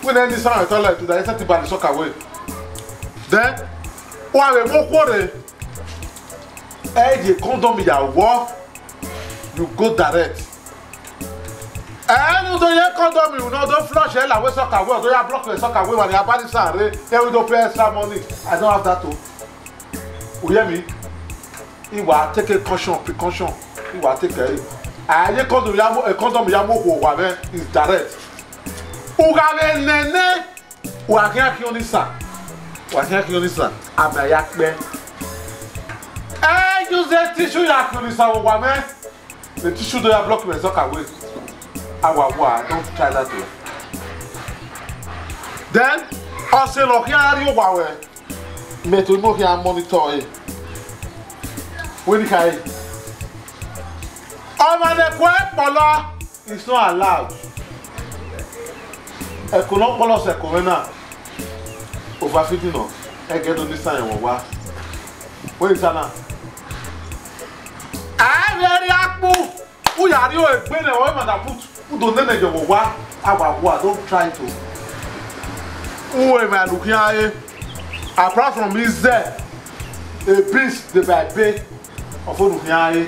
Wẹ ne ẹ ni sa mwẹ toilet, u da i sẹtin ba ni soccer wẹ. Then, wa vbe mu okhuo rre. Ẹ ye condom ya wọ, you go direct. Ẹ ne u do ye condom, u nọ do flush ẹ la wẹ soccer wẹ, ọ do ya block wẹ soccer wẹ, wa ni a ba ni sa rre, then we do pay extra money. I don't have that o. U hear me? I wa take a caution, precaution. I wa take care. A ye condom ya mu, condom ya mu okhuo owa mwẹ is direct. U gha vbe nene, wa khian khian ọnii sa. Wa khian khian ọnii sa. A ma ya kpẹ. Ẹ use tissue ya khian ọnii sa vbe owa mwẹ. The tissue do ya block me soccer wẹ. A wa wa, don't try that way. Then, ọ sẹ ne ọ khian rrie owa wẹ. Mẹ to no khian monitor ẹre. Wẹ ni kha ẹre. Ọmwa ne ẹko ẹre kpọlọ, it's not allowed. Ẹko ne ọ kpọlọ sẹ ẹko mwẹ na, over feeding nọ, ẹgẹ do ni sa rẹn vbe owa. Wẹ ni sa na. A vbe rrie akpu, u ya rrie egbe ne ọ mada put, u do nene yọ vbe owa, a wa wa, don't try to. U emwa ne u khian re, apart from izẹ, a beast day by day. Ọfo ne u khian re,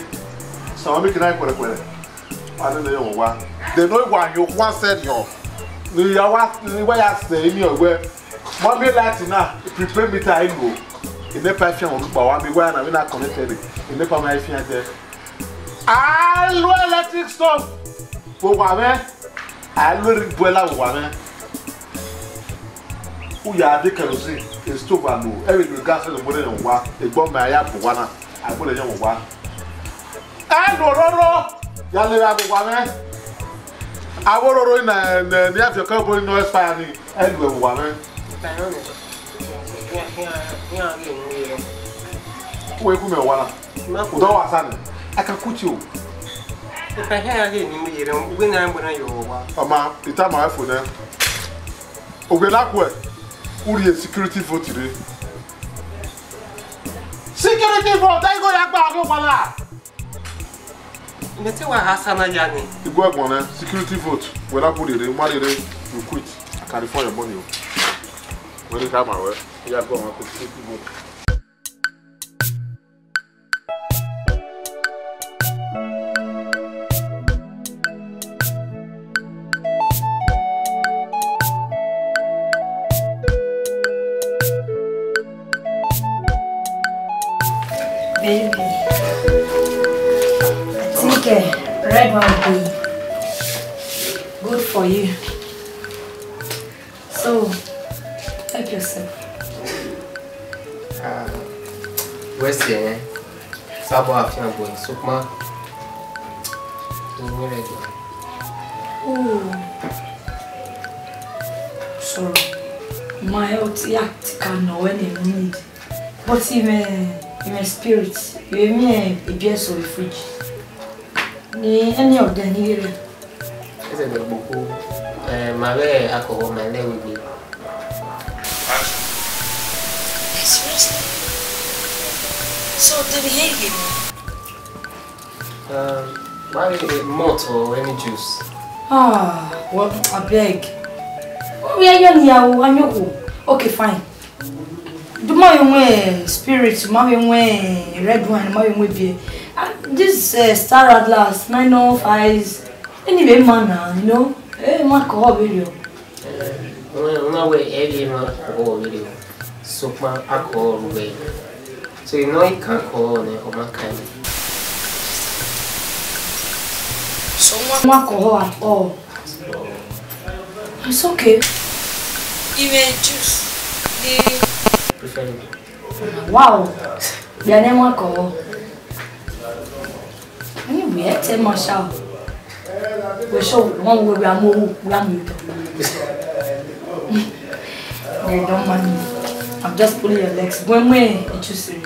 sẹ ọmọ mi kina kuẹrẹkuẹrẹ. Wa nene yọ vbe owa. De ne wa yan okhuan sẹ rriọ. Ne I ya wa, ne I wa ya sẹ eni ọ wẹ, mọ miẹn light na, prepaid meter I lo. NEPA fian wọn kpa wa mi wa na, mi na connected. NEPA ma fian dẹ. A lo electric stove vbe owa mwẹ, a lo erribuẹ la vbe owa mwẹ. U ya de kerosene, stove a lo, ẹ vbe lo gas, ẹ vbe gbe rẹn vbe owa, egbe ọmọ a ya bu owa na, a gbe rẹn vbe owa. Ẹ lo ororo ya lele vbe owa mwẹ. Avbe ororo na, ne, ne a fi ọkọ ẹbọ nọ expire ni, ẹ lo vbe owa mwẹ. Wẹ ku mẹ owa na. Ma ku. Udọ wa sa nẹ, I can quit you. Ipa hia ya ghe ni mu yere, u gbe na gbe na yo wa. Ọma, I tama ruẹ fo nẹ. Ovbi na kuẹ, u rhie security vote rre. Security vote, ẹ i gho ya gba ọghe owa na. Mẹ te wa ha sa na ya ni. I gu ẹguọn nẹ, security vote, wẹ na gu rhie rre, u ma rhie rre, you quit. I can refund your money o. Wẹ ne I tama ruẹ, I ya gu ọmwa ku security vote. Baby, I think uh, red wine will be good for you. So, help yourself. Ah, wẹ sẹ, Sabo afiangbe, sokpan. Owẹ rẹ gba. Oh. Sorry. My health, yeah, can know when you need. But even, even spirit, you mean a beer so fridge. Ni any of them here. Ẹsẹ dẹ gboko, eh, ma vbe alcohol ma lẹ wegbe. Seriously? So, they behave me? Um, why malt or any juice? Ah, well, I beg. Oh, yeah, yeah, yeah, oh, I know. Okay, fine. Do ma vbe wọn spirit, ma vbe wọn red wine, ma vbe wọn beer. Ah, this uh, Star Atlas, Smirnoff Ice, any way man na, you know. Eh, ma kọ ọ vbe rriọ. Una wẹ ẹ vbe ma kọ ọ vbe rriọ. Sokpan alcohol vbe. So you know you can call on a woman kind. So one alcohol at all. It's okay. Even juice. The preferably. Wow. They are never alcohol. Anyway, ẹ tẹ ma ṣá o. We show one way we are more, we are more. They don't mind me. I'm just pulling your legs. When when it you see.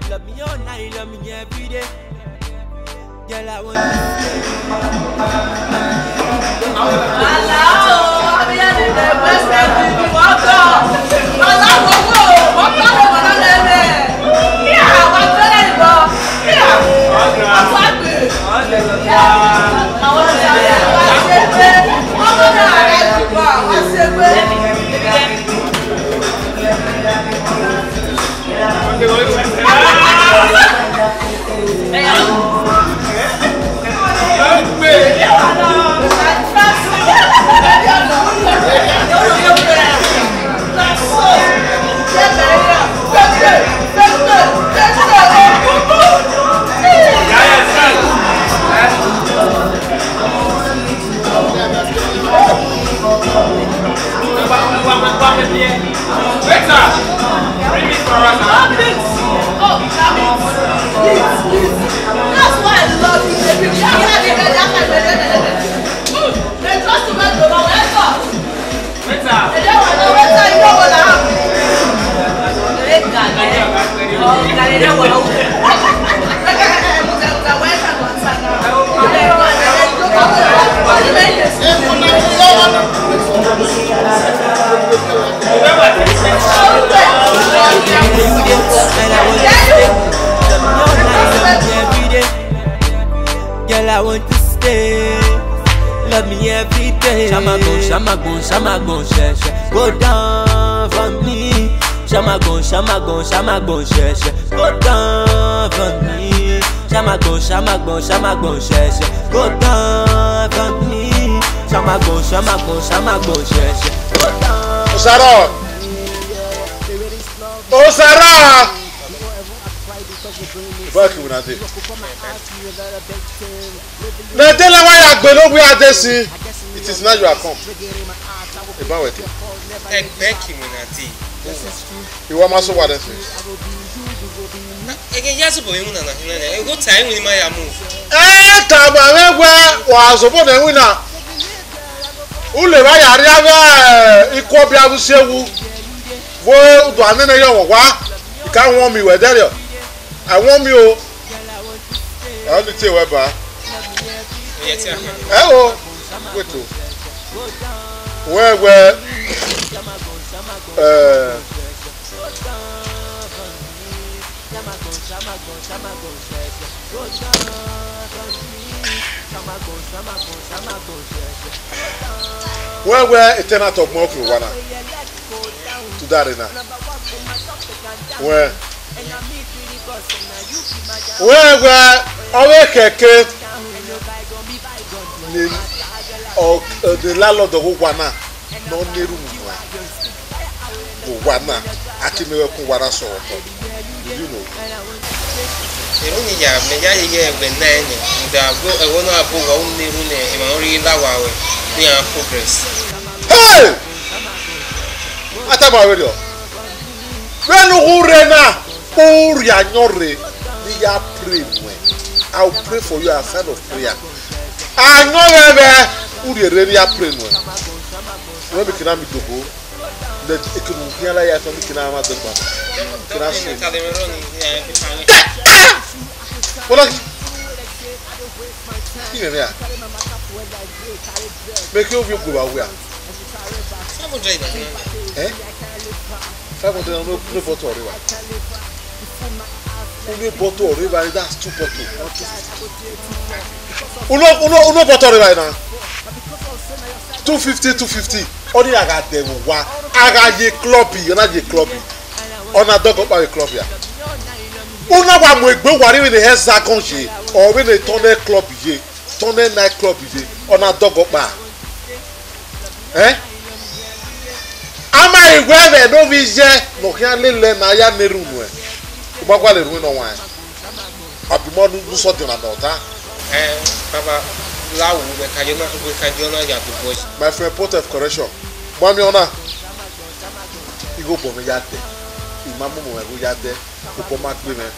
Love me all night, love me every day. Girl, I want to stay. Waiter, bring it for us, huh? Please. Oh, please, please. That's why I love you, baby. That's why I love you, baby. Mm. They just to make the wrong effort. Waiter. They don't want no waiter, you don't want to have. They got it. Oh, got it. They don't want to. Girl, I want to stay. Love me every day. Shamagun, shamagun, shamagun, she, she. Go down for me. Shamagun, shamagun, shamagun, she, she. Go down for me. Shamagun, shamagun, shamagun, she, she. Go down for me. Shamagun, shamagun, shamagun, she, she. Go down. Osaro! Osaro! Back when I did. Na de la wa ya gbe no we are there, see. It is now you are come. Eba wete. Ẹgbẹe ke iwinna dee. Iwa ma sẹ owa dẹ sẹ. Na, ẹghẹ ya zobọ vbe iwinna na khin nẹ, ẹghẹ ota iwinna ma ya mu. Ẹ tama mwẹ wẹ wa zobọ ne iwinna. U le vba ya rria vbe, eh, ikuọ biẹ vbe usi ewu. Vbe udu anene yọ mwẹ owa. I ka wọn miẹn wẹ dẹrriọ. I wan miẹn o. Ẹ ọnii tie wẹ ba. Ẹ o, wait o. Wẹ wẹ, eh, wẹ wẹ, etẹna tọgbọn okiro wa na. To that na. Wẹ. Wẹ wẹ, ọ vbe khẹke ne ọ, ne landlord ọghe owa na, ne ọ na erhunmwu nuẹn. Owa na, a ke miẹn wẹ kun owa na sẹ ọvbokhan. You know. Erhunmwu ya, mẹ ya ye ye ẹgbẹ na ẹnẹ, rhunmwuda ẹvbo na bu owa, u na erhunmwu ne emwa ne ọ rhie la owa ruẹ, ne iran progress. Hey! A tama vberriọ. Vbene u ghi rre na, u rhie ayọn rre, ne I ya pray nuẹn. I will pray for you outside of prayer. Ayọn mwẹ vbe u rhie rre ne I ya pray nuẹn. Wẹ mi kina mi dobo. Lẹ ekene u khian la ya sẹ mi kina ma dẹgba. Kina sẹ. Wọlọki. Imẹ mẹ a. Mẹ ke ovbi ogue vbe a wẹ a. Five hundred naira. Eh? Five hundred naira, no, no bottle ọre evba. Unu bottle ọre evba, that's two bottle. Unu, unu, unu bottle ọre evba na. Two fifty, two fifty. Ọni a gha dẹ vbe owa, a gha ye club, ọ na ye club. Ọ na dọgọ kpa vbe club ya. Unu wa mu egbe uwa rri vbene Hexagon ye, ọ vbene Tunnel Club ye. Tunnel Night Club ye, ọ na dọgọ kpa. Eh? A ma i wẹ vbe ne ovbi iye ne ọ khian lele na ya na erhunmwu nuẹn. U ma gualọ erhunmwu nọ waẹn. Abimọ nu, nu sọ diọn na nọ ta. Eh, baba, la wu, wẹ ka ye na, wẹ ka ye na ya do boy. My friend, point of correction. Mu amẹ ọna. Igho obọ mwẹ ya dẹ. I ma mu mwẹ igho ya dẹ. Obọ ma gbe mwẹ.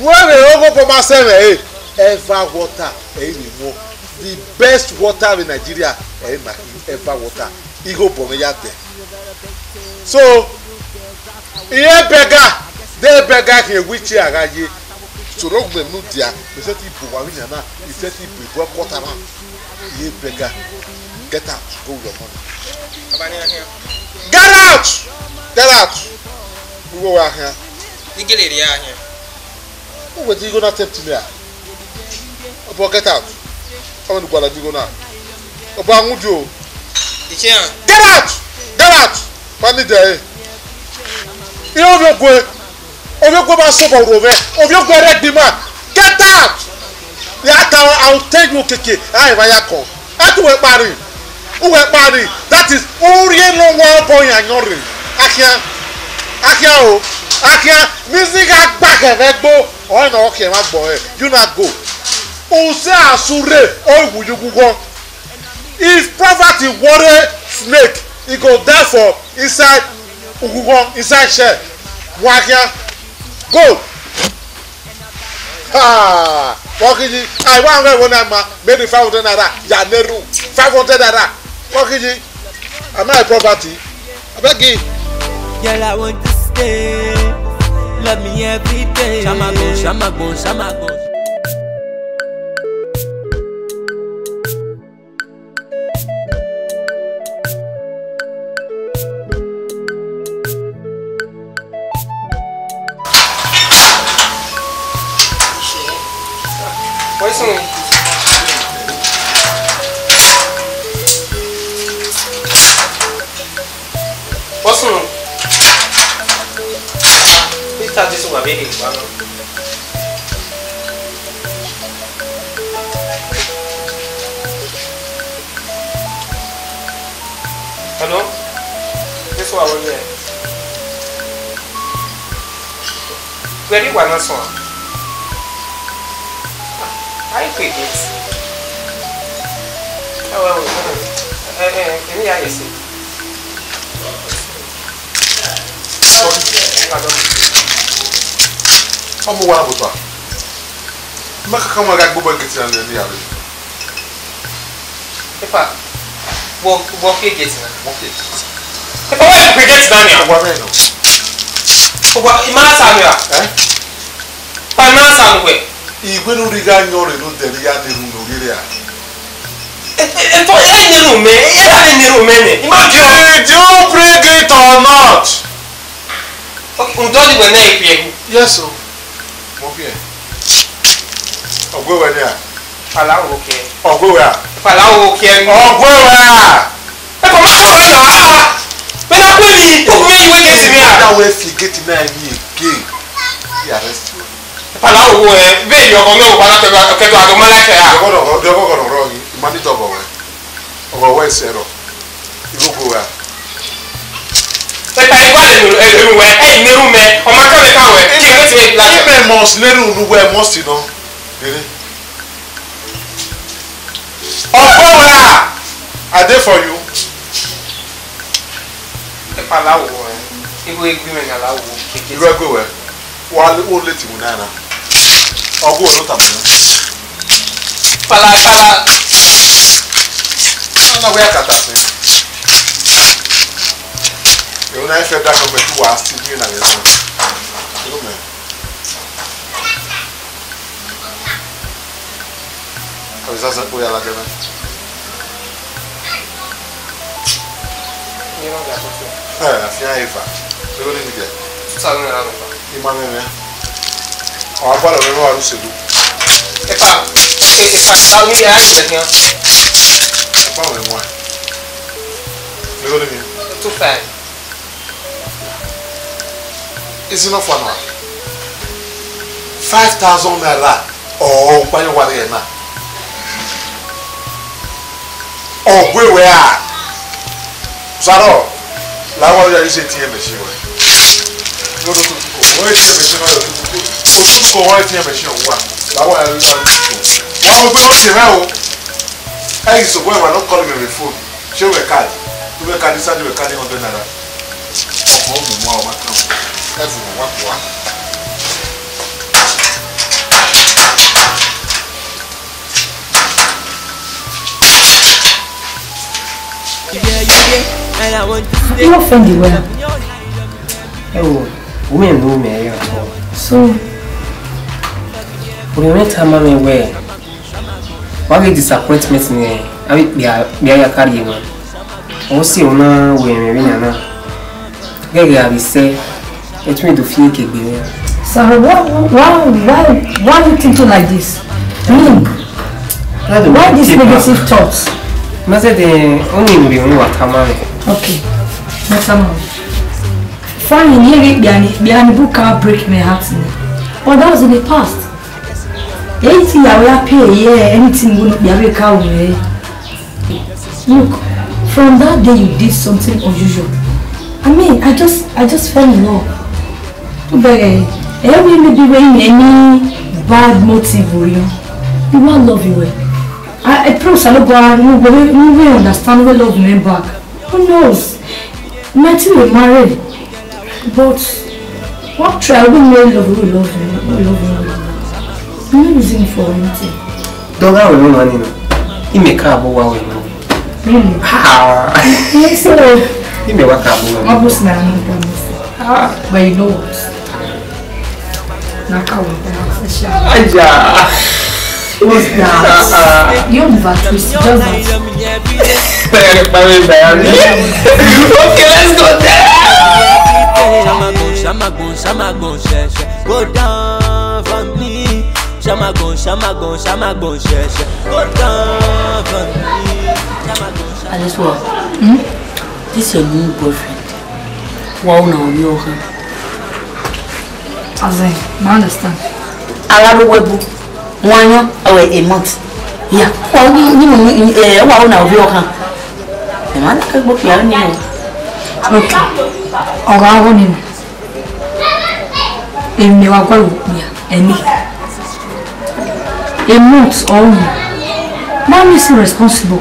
Wẹ vbe ogho obọ ma sẹ mwẹ re. Eva water, ẹ i vbe wọn. The best water in Nigeria, ẹ i na Eva water. Igho obọ mwẹ ya dẹ. So, iye bẹga, de bẹga khian wheelchair a gha ye. Soro gu mwẹ unu dia, mẹ sẹtin bu owa vbe inian na, I sẹtin bu ebo ẹkọta na. Iye bẹga, get out, go with your money. Baba, ni a khian. Get out! Get out! Igho wa khian. Ni gele rhie a khian. Uwẹ te igho na tempt me a? Obọ, get out. Ọmọ ni gualọ igho na. Obọ, a wu di o. Ichie a. Get out! Get out! Ma ni dẹ e. Iye ovbi ogue. Ovbi ogue ma sẹ obọ ro mwẹ. Ovbi ogue rẹ gbe ima. Get out! Ya ta, I will tell you keke. A eva ya kọ. Ẹtu wẹ kpari. Uwẹ kpari. That is, u rhie ne owa obọ yan yọn rre. A khian. A khian o. A khian. Music gha gba khẹ vbe ẹgbo. Ọre ne ọ khian emwa gbọ hẹ. You na go. Usẹ asurre, ọ wu ye ughughan. If poverty worry snake, he go die for inside ughughan, inside shell. Wa khian. Go. Ha! Wọ́n kì í yí. Àìwá àwọn ẹ̀wọ̀n náà ma. Made five hundred naira. Yà nẹ́rù. Five hundred naira. Wọ́n kì í yí. Am I a property? I beg you. Girl, I want to stay. Love me every day. Shamagun, shamagun, shamagun. What's wrong? What's wrong? Please start this one, baby. Hello? This one, yeah. Where do you wanna song? I quit it. Oh, well, well, eh, eh, can you hear you say? Ọmọ wa bụta. Maka ka nwa ga gbogbo geti na nene ya. Epa, wọ, wọ ke geti na. Wọ ke geti. Epa, wọ ke geti na nia. Wa me no. Wa, ima sa mi ra. Eh? Pa ima sa mi we. Igwe no ri ga nyọ re no de ya de ru no rire a. E, e, e, to, e ne ru me, e ba ne ru me ne. Ima bi o. Did you bring it or not? Okay, ntọ di wẹ na ikpia egwu. Yes, o. Mo fi ẹ. Ọgwẹ wẹ nia. Ala wo kẹ. Ọgwẹ wẹ a. Ala wo kẹ. Ọgwẹ wẹ a. E ko ma ko wẹ na. Pe na pe mi. O me yi we geti mi a. That way fi geti na mi again. He arrest you. Pala wo ẹ, vẹ yọ ọmọ wa na kẹdọ, kẹdọ adọ ma na kẹ ya. Ọgọ nọ, ọgọ nọ rọ, ma ni tọ ọgọ wẹ. Ọgọ wẹ sẹ rọ. Igo go wa. Ẹta igua le nu, ẹ, ẹ, wẹ, ẹ, ne ru mẹ, ọmọ kan mẹ ka wẹ, kí ẹ ti la. Ẹ mẹ must ne ru nu wẹ must nọ. Gere. Ọgọ wẹ a, I dey for you. Ẹ pa la wo ẹ. Igo egbe mẹ na la wo. Igo egbe wẹ. Wa le, wo late mu nana. Ọgua ọre ọ tama na. Pala, pala. Na wẹ akata sẹ. Ẹ, una federal government wa si ni na yẹ. Hello, man. Avisa sẹ kpo ya la kẹmẹ. Ẹ, afian eva. Ẹ, wo ni mi jẹ? Two thousand naira nọ fa. Ima mwẹ mwẹ. Ọ wa gbalọ mwẹ wa ru selu. Epa, e, epa, ta ni ya ni ya. Epa mwẹ wa. Ẹ, wo ni mi? Two five. Is enough for now. Five thousand naira. Ọ, ọkpa yọ wa rre na. Ọ gue wẹ a. Sarọ, la wa ya ise tiẹ machine wẹ. No, no, no, no, no, ise machine na yo. Otu ko wa tiẹ machine wa. La wa ya, ya. Wa mo gbe no se rẹ o. Ẹ yi so boy wa no call me phone. Ṣé wẹ card? Wẹ card, isa wẹ card hundred naira. Ọkọ mu mu ọmọ kan. Ẹ fún wa kó wa. You offend the well. Ẹ wo, women know me, ẹ yọ. So, women tell me well. Wa ghe disappointment nẹ, avbe ikpia, ikpia ya ka rhie emwa. Ọ si ẹmwẹ na wẹ ẹmwẹ vbenian na. Ghẹghẹ a vbe sẹ, ẹtin do fi eke gbe mwẹ. So why, why, why, why you thinking like this? Me? Why this negative thoughts? Ma said, eh, only in the only water man. Okay, no, come on. Fine, yeah, yeah, yeah, yeah, yeah, break my heart. But that was in the past. Anything I will pay, yeah, anything will not be able to cover. Look, from that day you did something unusual. I mean, I just, I just fell in love. But, eh, every maybe when any bad motive or you, you won't love you well. I, I pray Salogo, you will, you will understand, we love me back. Who knows? Might we marry, but what try we may love, we love him, we love him. No reason for anything. Dọgha wẹ nọ mani nọ. Ime ka abo wa wẹ nọ. Really? Ah. Yes, sir. Ime wa ka abo wa. What was my promise? Ah. But you know what? Naka wa. Aja. What's that? You over twist, just that. Okay, let's go there. Shamagun, shamagun, shamagun, sheshe. Go down for me. Shamagun, shamagun, shamagun, sheshe. Go down for me. Shamagun, shamagun. Alice, what? Hmm? This your new boyfriend. Wa una ovbi ọkhan. As in, I understand. A gha rre uwu ẹbu, wan yọn, ọ, a month. Ya, ọ ni, ni mu, eh, wa una ovbi ọkhan. Ẹ ma na ke gbe okpia ni o. Okay. Ọ gha gho ni. Emwi ne wa gualọ okpia, ẹ ni. A month ọ ru. Ma miss responsible.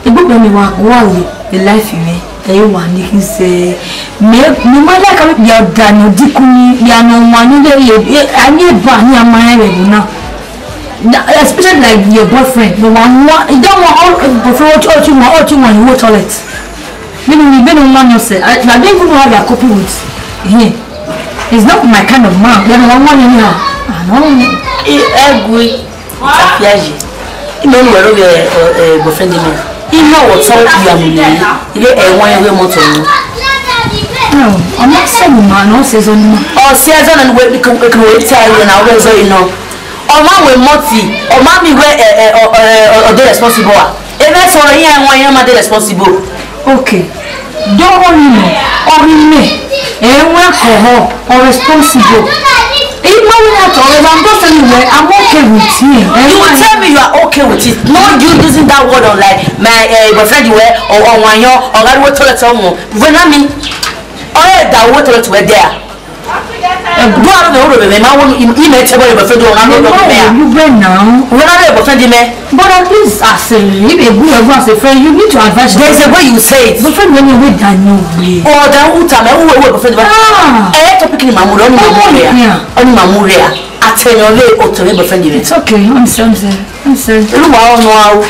Egbẹkpa ne wa gualọ the life mwẹ, ẹ i wa ni khin zẹ. Mẹ, mẹ ma like avbe okpia ọda ne ọ dikun ni, okpia ne ọ wan ni vbe ye, a ni eba ni a ma rẹn vbe ẹvbo na. Na, especially like your boyfriend, ne ọ wa wan, I don't want all boyfriend, ọ, ọ, ọ, ọ, ọ, toilet. Vbene, vbene ọ wan ni sẹ, I, I don't even know how they are coping with him. He's not my kind of man. Then I want anyhow. I don't. Ẹ gui. Afia yi. Ime nu ẹro ghe, eh, boyfriend mi. Ime ọtọ ya mu ni. Ile ẹwọn ẹghẹ mọtọ ni. No, I'm not saying man, no, say zone. Ọ si ẹzọ na we, we, we, we tell you na, we zọ ino. Ọ ma wẹ mọti, ọ ma mi wẹ, eh, eh, ọ, eh, ọ, ọ de responsible a. Ebe sọrọ iran ẹwọn iran ma de responsible. Okay. Dọghe ọni nọ, ọ ghi mẹ, ẹ wẹ alcohol, ọ responsible. Igbe wẹ na tọ, I'm just telling you, I'm okay with him. You will tell me you are okay with it. No, you using that word on, like, my, eh, boyfriend, you were, or, or one, or, or, toilet, or, when I mean, oh, yeah, that word, toilet, were there. Ẹgbọn aro mẹ, oro mẹ, mẹ ma wo ime tẹ bọ yẹ boyfriend, ọna no do mẹ. You were now. Wẹ na rẹ boyfriend mẹ. But at least as a, if a good level as a friend, you need to advise. There is a way you say it. Boyfriend when you with Daniel way. Or that uta mẹ, who who boyfriend mẹ. Ah. Eh, topic ni ma mu re, ọni ma mu re. Yeah. Ọni ma mu re. Atẹnọ re o to re boyfriend mẹ. It's okay. I'm sorry. I'm sorry. Olúwa ọ̀nà a o.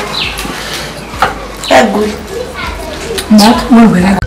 Ẹ gui. Mark, where were you?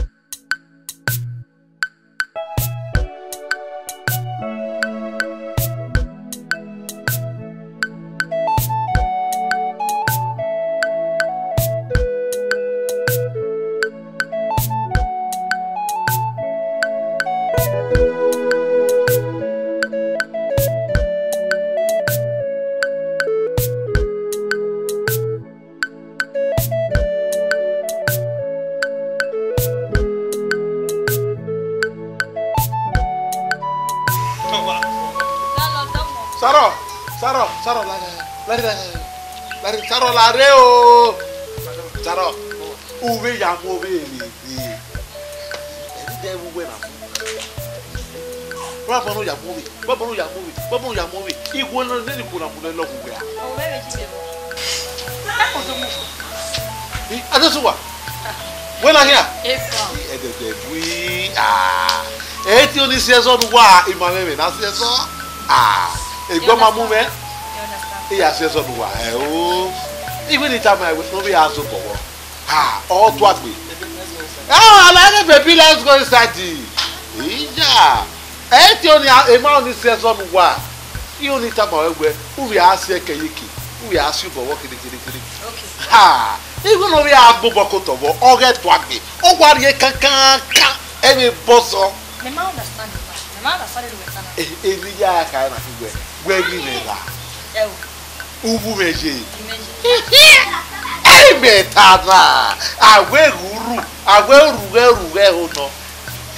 Sarọ, Sarọ, Sarọ, la, la, la, la, la, Sarọ, la rre o. Sarọ, u vbe ya mu ovbi ẹre. Ẹdẹ vbe uwẹ na mu. Baba no ya mu ovbi, baba no ya mu ovbi, baba no ya mu ovbi. Igho ne ni kona mu lọ gu wẹ a. Ọ vbe vbe ji vbe bọ. Adesuwa. Wẹ na hia? Yes, sir. Ẹdẹdẹ gui. Ah. Ẹ ti oni si ẹzọ nu wa, ima mwẹ mwẹ na si ẹzọ. Ah. Egbe ma mu mwẹ. You understand? Iya si ẹzọ nu wa. Ẹ o. Igbe ni tama ẹwe, no be azo tọwọ. Ha, ọ tuagbe. Ah, like a baby, let's go inside. Iya. Ẹ ti oni a, emwa oni si ẹzọ nu wa. I oni tama wẹ wẹ, u vbe a si ẹkẹ ye eke, u vbe a si obọ vbọ kede kede kede. Okay. Ha, igho ne ọ vbe a gbe obọ ke otọ vbọ, ọ ghẹ tuagbe, ọ wa rhie kankankan, ẹ vbe bọ sọ. Mẹ ma understand you, ma. Mẹ ma understand you, wẹ ta na. Eh, eni ya kha na fi wẹ, wẹ ghi mwẹ gha. Ẹ o. Uvumwẹ ye. Ẹmwẹ ta na, a wẹ ghẹ urhu, a wẹ urhu ghẹ urhu ghẹ ho nọ.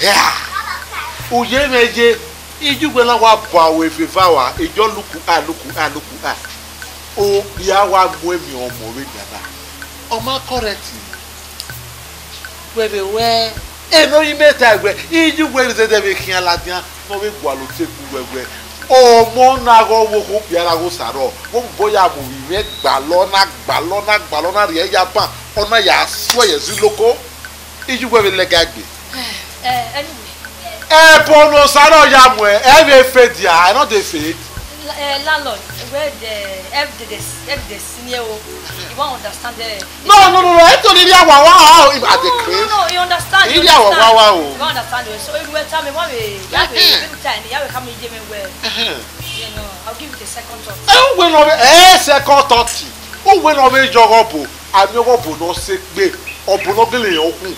Hia, u ye mwẹ ye, iye uwẹ na wa ba ru eve eva ua, iyọ luku a, luku a, luku a. O, ya wa mu emwi ọmọ vbe nian na. Ọ ma correct. Wẹ vbe wẹ, eno yi mẹ ta wẹ, iye uwẹ vbe zẹdẹ vbe khian ladian, ne ọ vbe gualọ otegbe uwẹ wẹ, ọmọ na ghe ọvbokhan okpia ra ghe Osarọ, vbe obọ ya mu vbe mwẹ gbalọ na, gbalọ na, gbalọ na rhie ya ban, ọ na ya suẹ ye zẹ loko, iye uwẹ vbe lẹga egbe. Eh, anyway. Ẹbọ ne Osarọ ya muẹn, ẹ vbe fade ya, I no dey fade. La-, eh, landlord, where the, eh, the, the, eh, the senior, oh, you won't understand the. No, no, no, no, ẹ to ni rhie awawa o, I dey craze. No, no, no, you understand, you understand. Rhie awawa o. You understand, oh. So, if you tell me, what we, that way, every time, you have a come, you give me well. Uh-huh. You know, I'll give it a second thought. Ẹ, uwẹ ne ọ vbe, ẹ, second thought. Uwẹ ne ọ vbe ye ọghọbo, a miẹn ọghọbo ne ọ sẹ egbe, ọbo ne ọ gele rẹn okhuo.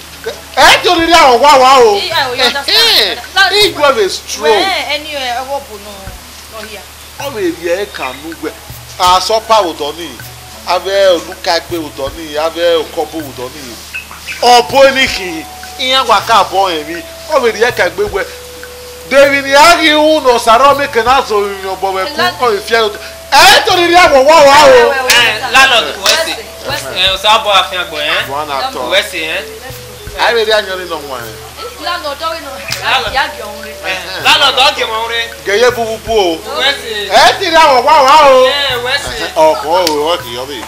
Ẹ, ẹ to ni rhie awawa o. Yeah, you understand. Ẹhẹn. That, I do have a stroke. Well, any, uh, ọghọbo no, no here. Ọ vbe rhie ẹkan ne uwẹ, asọpa vbe odọ nii, avbe onukaegbe vbe odọ nii, avbe okọbo vbe odọ nii. Ọbo ni khin, iran wa ka bọ rẹn emwi, ọ vbe rhie ẹkan egbe wẹ, de emwi ne a ghi ru ne Osarọ mieke na zẹ orinmwian obọ vbe ẹkun, ọ vbe fiẹ otọ. Ẹ to ni rhie awawa o. Eh, landlord, wẹ sẹ. Eh, Osa bọ afiangbe, eh? One at all. Wẹ sẹ, eh? A i vbe rhie ayọn ni nọ wan. Landlord, ọ ghi nọ. Landlord. Ya gie ọmwa re. Eh, landlord, ọ gie ọmwa re. Ghe ye bububu o. Wẹ sẹ. Ẹ ti rhie awawa o. Eh, wẹ sẹ. Ọkọ o, ọ ti yọ vbe.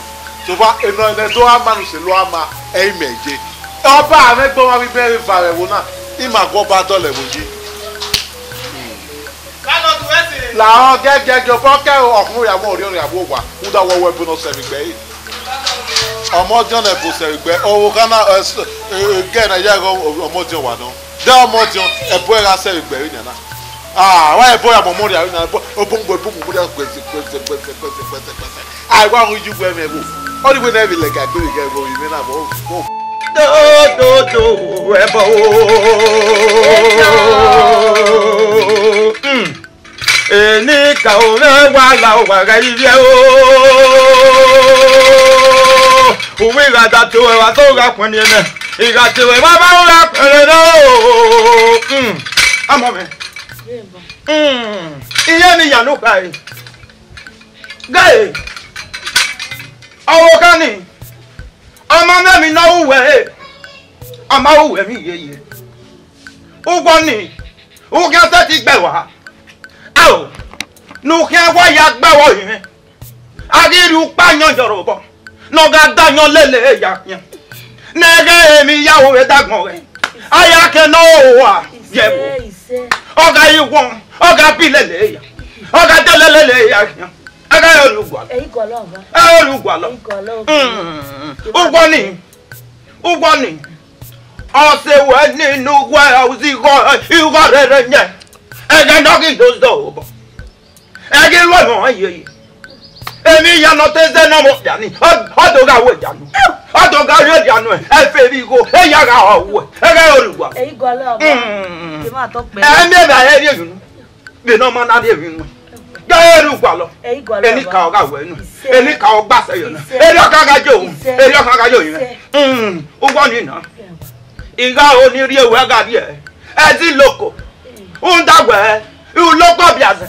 Sokpan, enọ ne do ama nu se lo ama, ẹ i mẹ ye. Ọba mwẹ gbọ ma vbe bẹghe eva vbe ẹvbo na, I ma gu ọba dọlọ ẹvbo yi. Landlord, wẹ sẹ. Lahọ gẹgẹgẹ, obọ kẹ ọkhọn ya mu orhiọn ya vbe owa, uda wọ wẹ bu nọ sẹ vbe igbe ẹre. Ọmọdiọn ne ẹbo sẹ vbe igbe, ọvbokhan na, ẹ, s-, ẹ, ẹ, gẹ ne a ya ghe ọmọdiọn wa nọ. De ọmọdiọn, ẹbo ẹre gha sẹ vbe igbe ẹre nian na. Ah, wa ẹbo ya mu ọmọ rhia vbe nian, ẹbo, ẹbo mu, ẹbo mu, mu rhia gbẹzẹ, gbẹzẹ, gbẹzẹ, gbẹzẹ, gbẹzẹ, gbẹzẹ. Ai, wa hu yu wẹ mwẹ vbo. Ọ ni wẹ ne ẹ vbe lẹga egbe vbe ighe ẹvbo, vbe mwẹ na vbo. Vbo. Do, do, do, ẹbọ o. Hmm. Eni ka o mwẹ wa la owa gha ivbiẹ o. Uwu I gha da te ruẹ, wa so gha khuẹn ne ẹnẹ. I gha te ruẹ, wa ba gha khuẹn ne ẹnẹ o. Hmm. Amọ mwẹ. Hmm. Iye emwi ya ne u kha re. Ghe, ọvbokhan ni, ọ ma mwẹ emwi ne ọ ru uwẹ re, ọ ma ru uwẹ emwi yeye. Ugbọ ni, u khian sẹtin gbe ẹe wa. Ao, ne u khian wa ya gbe ẹe wa orinmwẹ. A ghi rhie ukpa yọn yọrọ obọ, ne ọ gha da yọn lele ya khian. Ne ẹghẹ emwi ya ru vbe dagbọn ghẹ. A ya khian ne ọ hoa ye ẹvbo. Ọ gha yi wọn, ọ gha bi lele ya. Ọ gha dele lele ya khian. A gha re orugualọ. Ẹ i gualọ ọba. Ẹ i re orugualọ. Ẹ i gualọ ọba. Mm, ugbọ ni, ugbọ ni. Ọ sẹ wẹ ni ne uwẹ uzi igho, igho rere yẹn. Ẹghẹ ne ọ ghi do zẹ obọ. Ẹ ghi ru ẹmwẹ ọnrẹn yeye. Emwi ya ne ọ te zẹ ne ọ vbe ọdia ni, ọ, ọ do gha wẹ ọdia nu. Ọ do gha rhie ọdia nu, ẹ fe vbe igho, e ya gha họ wẹ. Ẹ gha re orugualọ. Ẹ i gualọ ọba. Mm. Ke ma tọ kpẹ. Ẹ miẹn vbe a rhie emwi unu. Vbene ọ ma na rhie emwi unu. Gha re orugualọ. Ẹ i gualọ ọba. Enikaro gha wẹ unu. Isẹ. Enikaro gba sẹ yọ na. Isẹ. Erriọ kan gha ye ohun. Isẹ. Erriọ kan gha ye orinmwẹ. Isẹ. Mm. Ugbọ ni na. Ẹ wa. I gha ho ni rhie wẹ gha rhie. Ẹzi loko. Rhunmwuda wẹ, u loko biazẹ.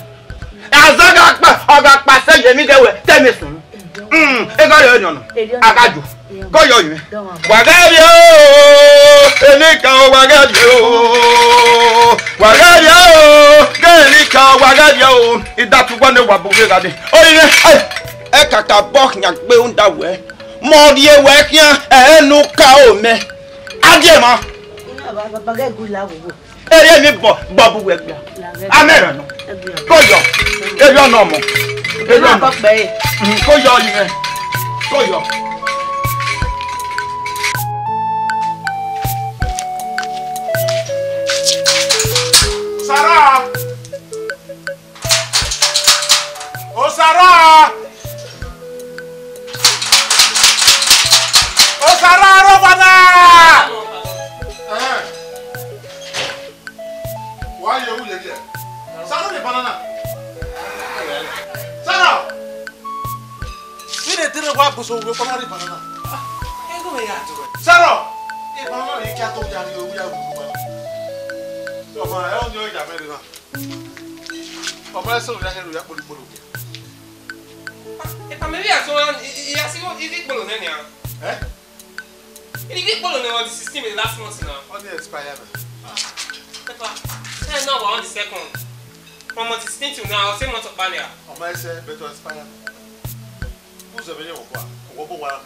Azẹ gha kpa, ọ gha kpa sẹ ye emwi ghe wẹ, te emwi sunu. Mm, egọrriọ nọ nọ. A gha ju. Ko yọ yẹn. Wa ghẹ rhie o, enikaro wa ghẹ rhie o. Wa ghẹ rhie o, ghe enikaro wa ghẹ rhie o. I da tugbọ ne wa bu ghe gha dee. Orinmwẹ, ẹ, ẹ kakabọ khian gbe rhunmwuda wẹ. Mẹ ọ rhie wẹ khian, ẹ, ne u ka o mẹ. A die ma. Ina ba, ba, ba, ghe gu la wo wo. Erriọ emwi bọ, bọ bu wẹ gbia. Amẹ rẹ nọ. Ko yọ. Erriọ nọ mọ. Erriọ nọ. Ko yọ yi mẹ. Ko yọ. Sara. Osara! Osara, rre owa na! Ẹhẹn. Wa ye wu ye die. Sara, rhie banana. Sara! Vbene dẹrẹ wa gbe so, wẹ kpọnọ rhie banana. Sara! E banana ni kia to ya rhie, u ya ru banana. Ọmọ ẹ, ọni ọ ya mẹ rre na. Ọ ma sẹ oya hẹ ne oya kpolo ikpolo wẹ. Epa, mẹ vbe ya sẹ oya, I, I, I ya sẹ igho ikpolo nẹ nian. Eh? Igho ikpolo nẹ on the sixteen vbe last month na. Ọ ni expire na. Epa, ẹ na wa on the second. From on the sixteen till now, ọ sẹ month ọkpa nia. Ọ ma sẹ, but ọ expire na. Who's the venue of what? What, what, what?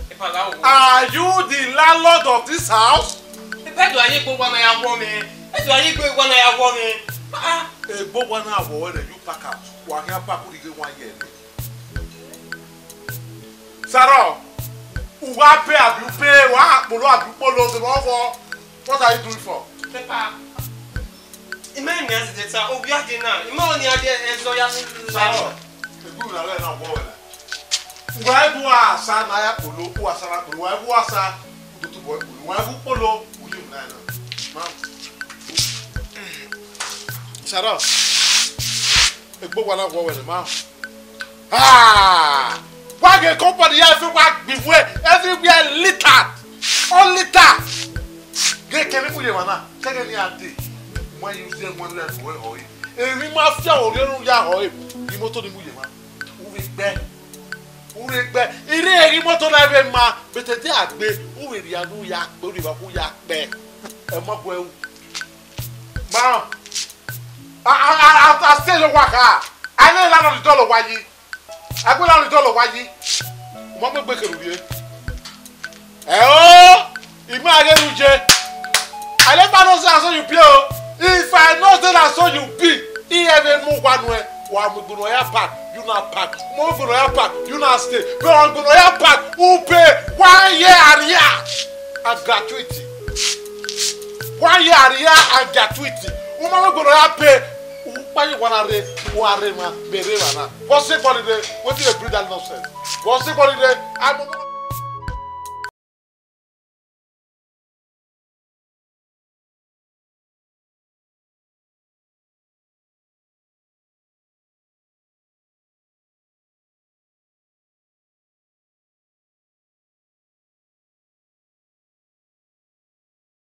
Epa, gha wo. Are you the landlord of this house? Epa, do a ye egbe owa na ya wọ mwẹ? E do a ye egbe owa na ya wọ mwẹ? Ah, ah. Egbe owa na wọ wẹ, you pack out. Wa khian pack, u rhie ighe wan ye ẹre. Sara, u wa pay abi u pay, wa kpolo abi u kpolo, de vbe ọ vọ? What are you doing for? Epa, I ma miẹn zẹdẹ ta, ovbi a dee na, I ma ọni a dee ẹzọ ya. Sara, egbe owa na wẹ na wọ wẹ na. Wa gu asa na ya kpolo, u asa na kpolo, wa gu asa, u do tobọ kpolo, wa gu kpolo, u ye na na. Ma. Sara, egbe owa na wọ wẹ na, ma. Ah! Wa ghe company ya fe wa gbi wẹ, everywhere litter. All litter. Ghe kẹmẹ mu ye emwa na, kẹghẹ ne iran dee. Wa use them one like we hoi. Emwi ma fian vbe orhiọn ne u ya hoi. Imoto ni mu ye emwa. U vbe gbe. U vbe gbe. I rre ghe imoto na vbe ma, but ẹdẹ a gbe, u vbe rhia ne u ya kpe, u rhie evba u ya kpe. Ẹ ma guẹ ru. Ma, a, a, a, a, a sẹ ye owa kha. A i na landlord dọlọ owa yi. A i na landlord dọlọ owa yi. U ma mu egbe kherhe urrie. Ẹo, I ma ghe ru je. I never know say na so you be o. If I know say na so you be, I ever mu owa nuẹn, wa mu egbe ne ọ ya pack, you na pack. Mu egbe ne ọ ya pack, you na stay. But wa mu egbe ne ọ ya pack, u pay one year arrear and gratuity. One year arrear and gratuity. U ma mu egbe ne ọ ya pay, u kpa ye owa na rre, u gha rre emwa, mẹ rre emwa na. What's the holiday? Wetin dey bring that nonsense? What's the holiday? I'm